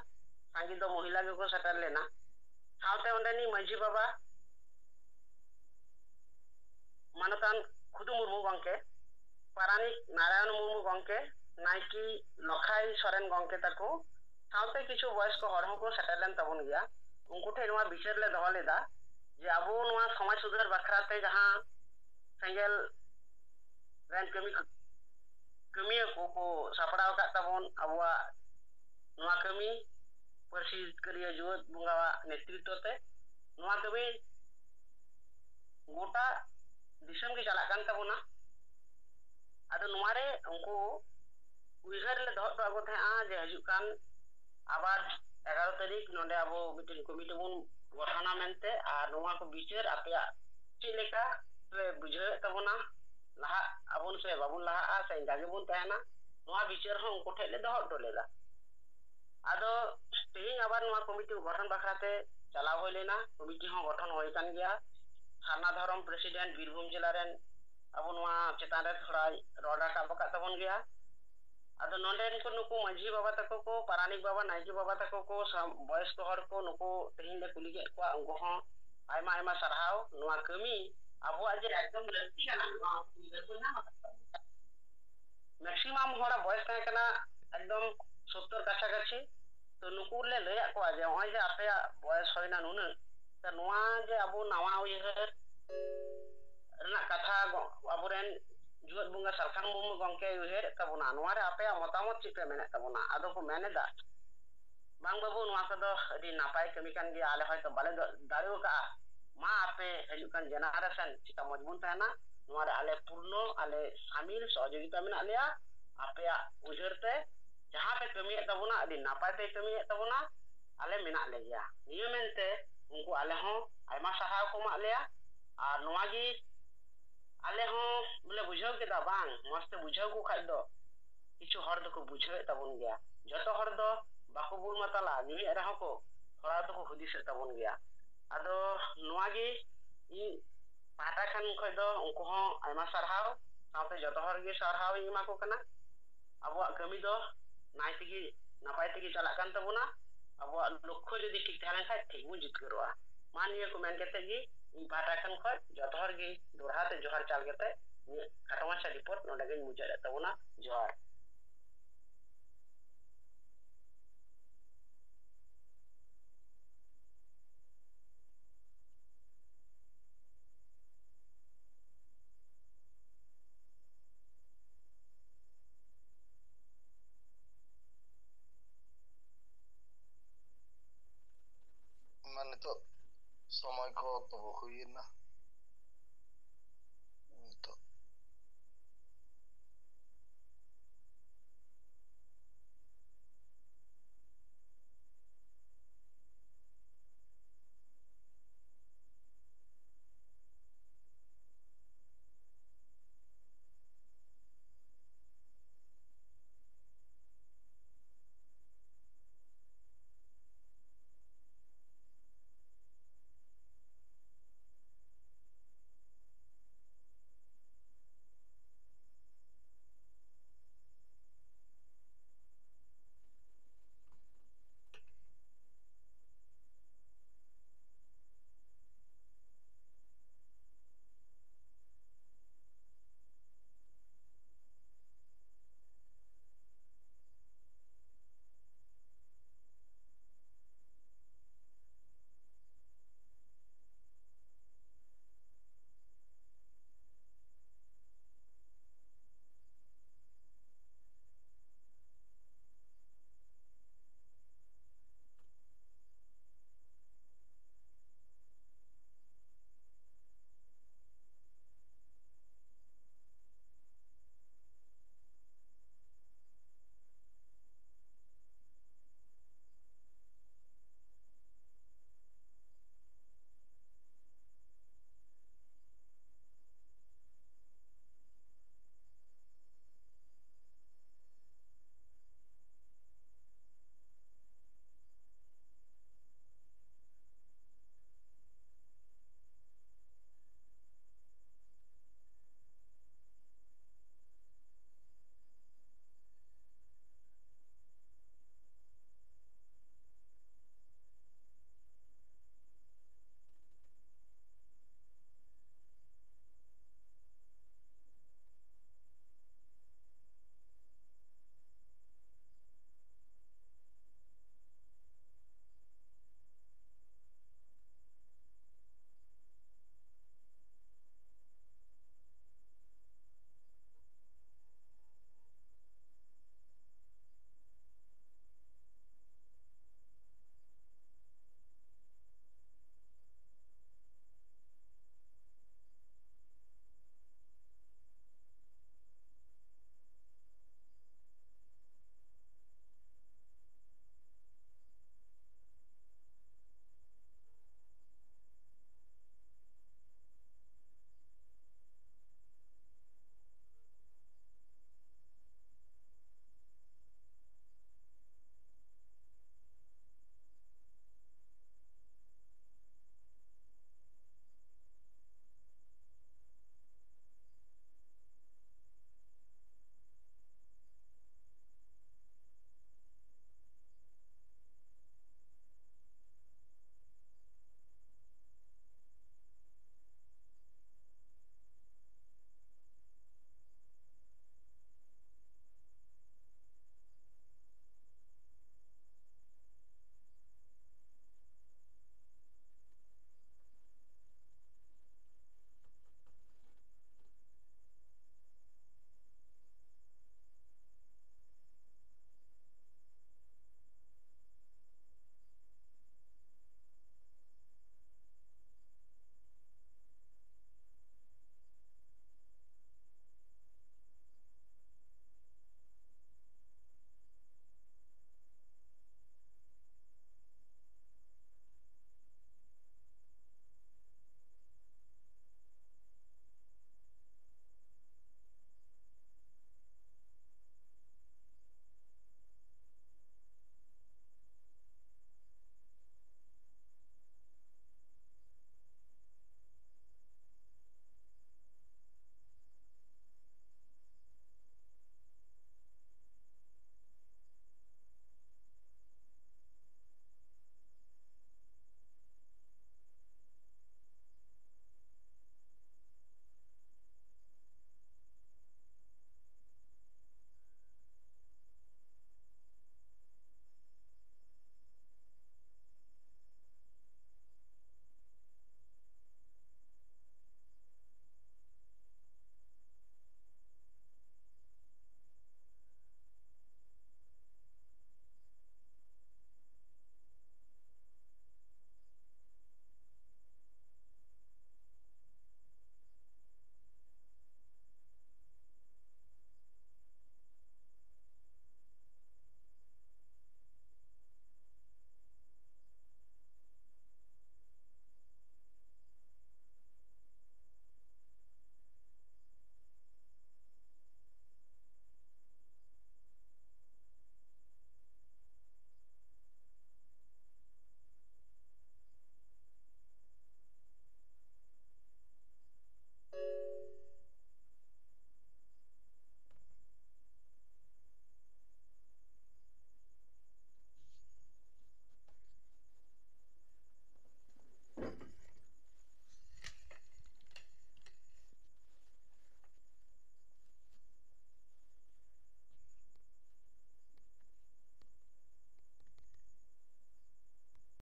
ᱥᱟᱸᱜᱮ ᱫᱚ ᱢᱚᱦᱤᱞᱟ ᱜᱮᱠᱚ ᱥᱮᱴᱮᱨ ᱞᱮᱱᱟ᱾ ᱥᱟᱶᱛᱮ ᱚᱸᱰᱮᱱᱤᱡ ᱢᱟᱹᱡᱷᱤ ᱵᱟᱵᱟ ᱢᱟᱱᱚᱛᱟᱱ ᱠᱷᱩᱫᱩ ᱢᱩᱨᱢᱩ ᱜᱚᱢᱠᱮ, ᱯᱟᱨᱟᱱᱤᱠ ᱱᱟᱨᱟᱭᱚᱱ ᱢᱩᱨᱢᱩ ᱜᱚᱢᱠᱮ, ᱱᱟᱭᱠᱮ ᱞᱚᱠᱷᱟᱭ ᱥᱚᱨᱮᱱ ᱜᱚᱢᱠᱮ ᱛᱟᱠᱚ, ᱥᱟᱶᱛᱮ ᱠᱤᱪᱷᱩ ᱵᱚᱭᱚᱥᱠᱚ ᱦᱚᱲ ᱦᱚᱸᱠᱚ ᱥᱮᱴᱮᱨ ᱞᱮᱱ ᱛᱟᱵᱚᱱ ᱜᱮᱭᱟ᱾ ᱩᱱᱠᱩ ᱴᱷᱮᱱ ᱱᱚᱣᱟ ᱵᱤᱪᱟᱹᱨ ᱞᱮ ᱫᱚᱦᱚ ᱞᱮᱫᱟ ᱡᱮ ᱟᱵᱚ ᱱᱚᱣᱟ ᱥᱚᱢᱟᱡᱽ ᱥᱩᱫᱷᱟᱹᱨ ᱵᱟᱠᱷᱨᱟ ᱛᱮ ᱡᱟᱦᱟᱸ ᱥᱮᱸᱜᱮᱞ ᱨᱮᱱ ᱠᱟᱹᱢᱤ, ᱠᱟᱹᱢᱤᱭᱟᱹ ᱠᱚ ᱠᱚ ᱥᱟᱯᱲᱟᱣ ᱟᱠᱟᱫ ᱛᱟᱵᱚᱱ ᱟᱵᱚᱣᱟᱜ ᱱᱚᱣᱟ ᱠᱟᱹᱢᱤ, ᱯᱟᱹᱨᱥᱤ ᱡᱤᱛᱠᱟᱹᱨᱤᱭᱟᱹ ᱡᱩᱣᱟᱹᱫ ᱵᱚᱸᱜᱟᱣᱟᱜ ᱱᱮᱛᱨᱤᱛᱵ ᱛᱮ ᱱᱚᱣᱟ ᱠᱟᱹᱢᱤ ᱜᱚᱴᱟ ᱫᱤᱥᱚᱢ ᱜᱮ ᱪᱟᱞᱟᱜ ᱠᱟᱱ ᱛᱟᱵᱚᱱᱟ᱾ ᱟᱫᱚ ᱱᱚᱣᱟᱨᱮ ᱩᱱᱠᱩ ᱩᱭᱦᱟᱹᱨ ᱞᱮ ᱫᱚᱦᱚ ᱦᱚᱴᱚ ᱟᱠᱚ ᱛᱟᱦᱮᱸᱫᱼᱟ ᱡᱮ ᱦᱤᱡᱩᱜ ᱠᱟᱱ ᱟᱵᱟᱨ ᱮᱜᱟᱨᱚ ᱛᱟᱹᱨᱤᱠᱷ ᱱᱚᱰᱮ ᱟᱵᱚ ᱢᱤᱫᱴᱮᱱ ᱠᱚᱢᱤᱴᱤ ᱵᱚᱱ ᱜᱚᱴᱷᱚᱱᱟ ᱢᱮᱱᱛᱮ, ᱟᱨ ᱱᱚᱣᱟ ᱠᱚ ᱵᱤᱪᱟᱹᱨ ᱟᱯᱮᱭᱟᱜ ᱪᱮᱫ ᱞᱮᱠᱟ ᱯᱮ ᱵᱩᱡᱷᱟᱹᱣᱮᱫ ᱛᱟᱵᱚᱱᱟ, ᱞᱟᱦᱟᱜ ᱟᱵᱚᱱ ᱥᱮ ᱵᱟᱵᱚᱱ ᱞᱟᱦᱟᱜᱼᱟ ᱥᱮ ᱤᱱᱠᱟ ᱜᱮᱵᱚᱱ ᱛᱟᱦᱮᱱᱟ, ᱱᱚᱣᱟ ᱵᱤᱪᱟᱹᱨ ᱦᱚᱸ ᱩᱱᱠᱩ ᱴᱷᱮᱱ ᱞᱮ ᱫᱚᱦᱚ ᱦᱚᱴᱚ ᱞᱮᱫᱟ᱾ ᱟᱫᱚ ᱛᱮᱦᱮᱧ ᱟᱵᱟᱨ ᱱᱚᱣᱟ ᱠᱚᱢᱤᱴᱤ ᱜᱚᱴᱷᱚᱱ ᱵᱟᱠᱷᱨᱟ ᱛᱮ ᱪᱟᱞᱟᱣ ᱦᱩᱭ ᱞᱮᱱᱟ᱾ ᱠᱚᱢᱤᱴᱤ ᱦᱚᱸ ᱜᱚᱴᱷᱚᱱ ᱦᱩᱭ ᱟᱠᱟᱱ ᱜᱮᱭᱟ᱾ ᱥᱟᱨᱱᱟ ᱫᱷᱚᱨᱚᱢ ᱯᱨᱮᱥᱤᱰᱮᱱᱴ ᱵᱤᱨᱵᱷᱩᱢ ᱡᱮᱞᱟ ᱨᱮᱱ ᱟᱵᱚ ᱱᱚᱣᱟ ᱪᱮᱛᱟᱱ ᱨᱮ ᱛᱷᱚᱲᱟᱭ ᱨᱚᱲ ᱨᱟᱠᱟᱵ ᱟᱠᱟᱫ ᱛᱟᱵᱚᱱ ᱜᱮᱭᱟ᱾ ᱟᱫᱚ ᱱᱚᱰᱮᱱ ᱠᱚ ᱱᱩᱠᱩ ᱢᱟᱹᱡᱷᱤ ᱵᱟᱵᱟ ᱛᱟᱠᱚ ᱠᱚ, ᱯᱟᱨᱟᱱᱤᱠ ᱵᱟᱵᱟ, ᱱᱟᱭᱠᱮ ᱵᱟᱵᱟ ᱛᱟᱠᱚ ᱠᱚ, ᱥᱟᱶ ᱵᱚᱭᱚᱥᱠᱚ ᱦᱚᱲ ᱠᱚ, ᱱᱩᱠᱩ ᱛᱮᱦᱮᱧ ᱞᱮ ᱠᱩᱞᱤ ᱠᱮᱫ ᱠᱚᱣᱟ, ᱩᱱᱠᱩ ᱦᱚᱸ ᱟᱭᱢᱟ ᱟᱭᱢᱟ ᱥᱟᱨᱦᱟᱣ᱾ ᱱᱚᱣᱟ ᱠᱟᱹᱢᱤ ᱟᱵᱚᱣᱟᱜ ᱡᱮ ᱮᱠᱫᱚᱢ ᱞᱟᱹᱠᱛᱤ ᱠᱟᱱᱟ, ᱱᱚᱣᱟ ᱩᱭᱦᱟᱹᱨ ᱠᱚ ᱧᱟᱢ ᱟᱠᱟᱫ ᱛᱟᱵᱚᱱᱟ᱾ ᱢᱮᱠᱥᱤᱢᱟᱢ ᱦᱚᱲᱟᱜ ᱵᱚᱭᱮᱥ ᱛᱟᱦᱮᱸ ᱠᱟᱱᱟ ᱮᱠᱫᱚᱢ ᱥᱳᱛᱛᱚᱨ ᱠᱟᱪᱷᱟ ᱠᱟᱪᱷᱤ᱾ ᱛᱚ ᱱᱩᱠᱩ ᱞᱮ ᱞᱟᱹᱭᱟᱫ ᱠᱚᱣᱟ ᱡᱮ ᱱᱚᱜᱼᱚᱭ ᱡᱮ ᱟᱯᱮᱭᱟᱜ ᱵᱚᱭᱮᱥ ᱦᱩᱭᱱᱟ ᱱᱩᱱᱟᱹᱜ, ᱛᱚ ᱱᱚᱣᱟ ᱡᱮ ᱟᱵᱚ ᱱᱟᱣᱟ ᱩᱭᱦᱟᱹᱨ ᱨᱮᱱᱟᱜ ᱠᱟᱛᱷᱟ ᱜᱚ-, ᱟᱵᱚᱨᱮᱱ ᱡᱩᱣᱟᱹᱫ ᱵᱚᱸᱜᱟ ᱥᱟᱞᱠᱷᱟᱱ ᱢᱩᱨᱢᱩ ᱜᱚᱢᱠᱮᱭ ᱩᱭᱦᱟᱹᱨᱮᱫ ᱛᱟᱵᱚᱱᱟ, ᱱᱚᱣᱟ ᱨᱮ ᱟᱯᱮᱭᱟᱜ ᱢᱚᱛᱟᱢᱚᱛ ᱪᱮᱫ ᱯᱮ ᱢᱮᱱᱮᱫ ᱛᱟᱵᱚᱱᱟ? ᱟᱫᱚ ᱠᱚ ᱢᱮᱱ ᱮᱫᱟ, ᱵᱟᱝ ᱵᱟᱹᱵᱩ, ᱱᱚᱣᱟ ᱠᱚᱫᱚ ᱟᱹᱰᱤ ᱱᱟᱯᱟᱭ ᱠᱟᱹᱢᱤ ᱠᱟᱱ ᱜᱮᱭᱟ, ᱟᱞᱮ ᱦᱚᱭᱛᱳ ᱵᱟᱞᱮ ᱫᱚ-, ᱫᱟᱲᱮ ᱟᱠᱟᱫᱼᱟ, ᱢᱟ ᱟᱯᱮ ᱦᱤᱡᱩᱜ ᱠᱟᱱ ᱡᱮᱱᱟᱨᱮᱥᱚᱱ ᱪᱮᱠᱟ ᱢᱚᱡᱽ ᱵᱚᱱ ᱛᱟᱦᱮᱱᱟ, ᱱᱚᱣᱟ ᱨᱮ ᱟᱞᱮ ᱯᱩᱨᱱᱚ, ᱟᱞᱮ ᱥᱟᱢᱤᱞ ᱥᱚᱦᱚᱡᱳᱜᱤᱛᱟ ᱢᱮᱱᱟᱜ ᱞᱮᱭᱟ᱾ ᱟᱯᱮᱭᱟᱜ ᱩᱭᱦᱟᱹᱨ ᱛᱮ ᱡᱟᱦᱟᱸ ᱯᱮ ᱠᱟᱹᱢᱤᱭᱮᱫ ᱛᱟᱵᱚᱱᱟ ᱟᱹᱰᱤ ᱱᱟᱯᱟᱭ ᱯᱮ ᱠᱟᱹᱢᱤᱭᱮᱫ ᱛᱟᱵᱚᱱᱟ, ᱟᱞᱮ ᱢᱮᱱᱟᱜ ᱞᱮᱜᱮᱭᱟ᱾ ᱱᱤᱭᱟᱹ ᱢᱮᱱᱛᱮ ᱩᱱᱠᱩ ᱟᱞᱮ ᱦᱚᱸ ᱟᱭᱢᱟ ᱥᱟᱨᱦᱟᱣ ᱠᱚ ᱮᱢᱟᱜ ᱞᱮᱭᱟ᱾ ᱟᱨ ᱱᱚᱣᱟ ᱜᱮ ᱟᱞᱮ ᱦᱚᱸ ᱵᱚᱞᱮ ᱵᱩᱡᱷᱟᱹᱣ ᱠᱮᱫᱟ, ᱵᱟᱝ ᱢᱚᱡᱽ ᱛᱮ ᱵᱩᱡᱷᱟᱹᱣ ᱠᱚ ᱠᱷᱟᱡ ᱫᱚ ᱠᱤᱪᱷᱩ ᱦᱚᱲ ᱫᱚᱠᱚ ᱵᱩᱡᱷᱟᱹᱣᱮᱫ ᱛᱟᱵᱚᱱ ᱜᱮᱭᱟ᱾ ᱡᱚᱛᱚ ᱦᱚᱲ ᱫᱚ ᱵᱟᱠᱚ ᱵᱩᱞ ᱢᱟᱛᱟᱞᱟ, ᱧᱩᱭᱮᱫ ᱨᱮᱦᱚᱸ ᱠᱚ ᱛᱷᱚᱲᱟ ᱫᱚᱠᱚ ᱦᱩᱫᱤᱥᱮᱫ ᱛᱟᱵᱚᱱ ᱜᱮᱭᱟ᱾ ᱟᱫᱚ ᱱᱚᱣᱟ ᱜᱮ ᱤᱧ ᱯᱟᱦᱴᱟ ᱠᱷᱚᱱ ᱠᱷᱚᱡ ᱫᱚ ᱩᱱᱠᱩ ᱦᱚᱸ ᱟᱭᱢᱟ ᱥᱟᱨᱦᱟᱣ, ᱥᱟᱶᱛᱮ ᱡᱚᱛᱚ ᱦᱚᱲ ᱜᱮ ᱥᱟᱨᱦᱟᱣ ᱤᱧ ᱮᱢᱟ ᱠᱚ ᱠᱟᱱᱟ᱾ ᱟᱵᱚᱣᱟᱜ ᱠᱟᱹᱢᱤ ᱫᱚ ᱱᱟᱭ ᱛᱮᱜᱮ ᱱᱟᱯᱟᱭ ᱛᱮᱜᱮ ᱪᱟᱞᱟᱜ ᱠᱟᱱ ᱛᱟᱵᱚᱱᱟ᱾ ᱟᱵᱚᱣᱟᱜ ᱞᱚᱠᱠᱷᱚ ᱡᱩᱫᱤ ᱴᱷᱤᱠ ᱛᱟᱦᱮᱸ ᱞᱮᱱ ᱠᱷᱟᱡ ᱴᱷᱤᱠ ᱵᱚᱱ ᱡᱤᱛᱠᱟᱹᱨᱚᱜᱼᱟ᱾ ᱢᱟ ᱱᱤᱭᱟᱹ ᱠᱚ ᱢᱮᱱ ᱠᱟᱛᱮ ᱜᱮ ᱤᱧ ᱯᱟᱦᱴᱟ ᱠᱷᱚᱱ ᱠᱷᱚᱡ ᱡᱚᱛᱚ ᱦᱚᱲ ᱜᱮ ᱫᱚᱦᱲᱟ ᱛᱮ ᱡᱚᱦᱟᱨ ᱪᱟᱞ ᱠᱟᱛᱮ ᱤᱧᱟᱹᱜ ᱠᱷᱟᱴᱚ ᱢᱟᱪᱷᱟ ᱨᱤᱯᱳᱨᱴ ᱱᱚᱰᱮ ᱜᱤᱧ ᱢᱩᱪᱟᱹᱫ ᱮᱫ ᱛᱟᱵᱚᱱᱟ᱾ ᱡᱚᱦᱟᱨ᱾ ᱱᱤᱛᱚᱜ ᱥᱚᱢᱚᱭ ᱠᱚ ᱛᱚᱵᱚ ᱦᱩᱭᱮᱱᱟ᱾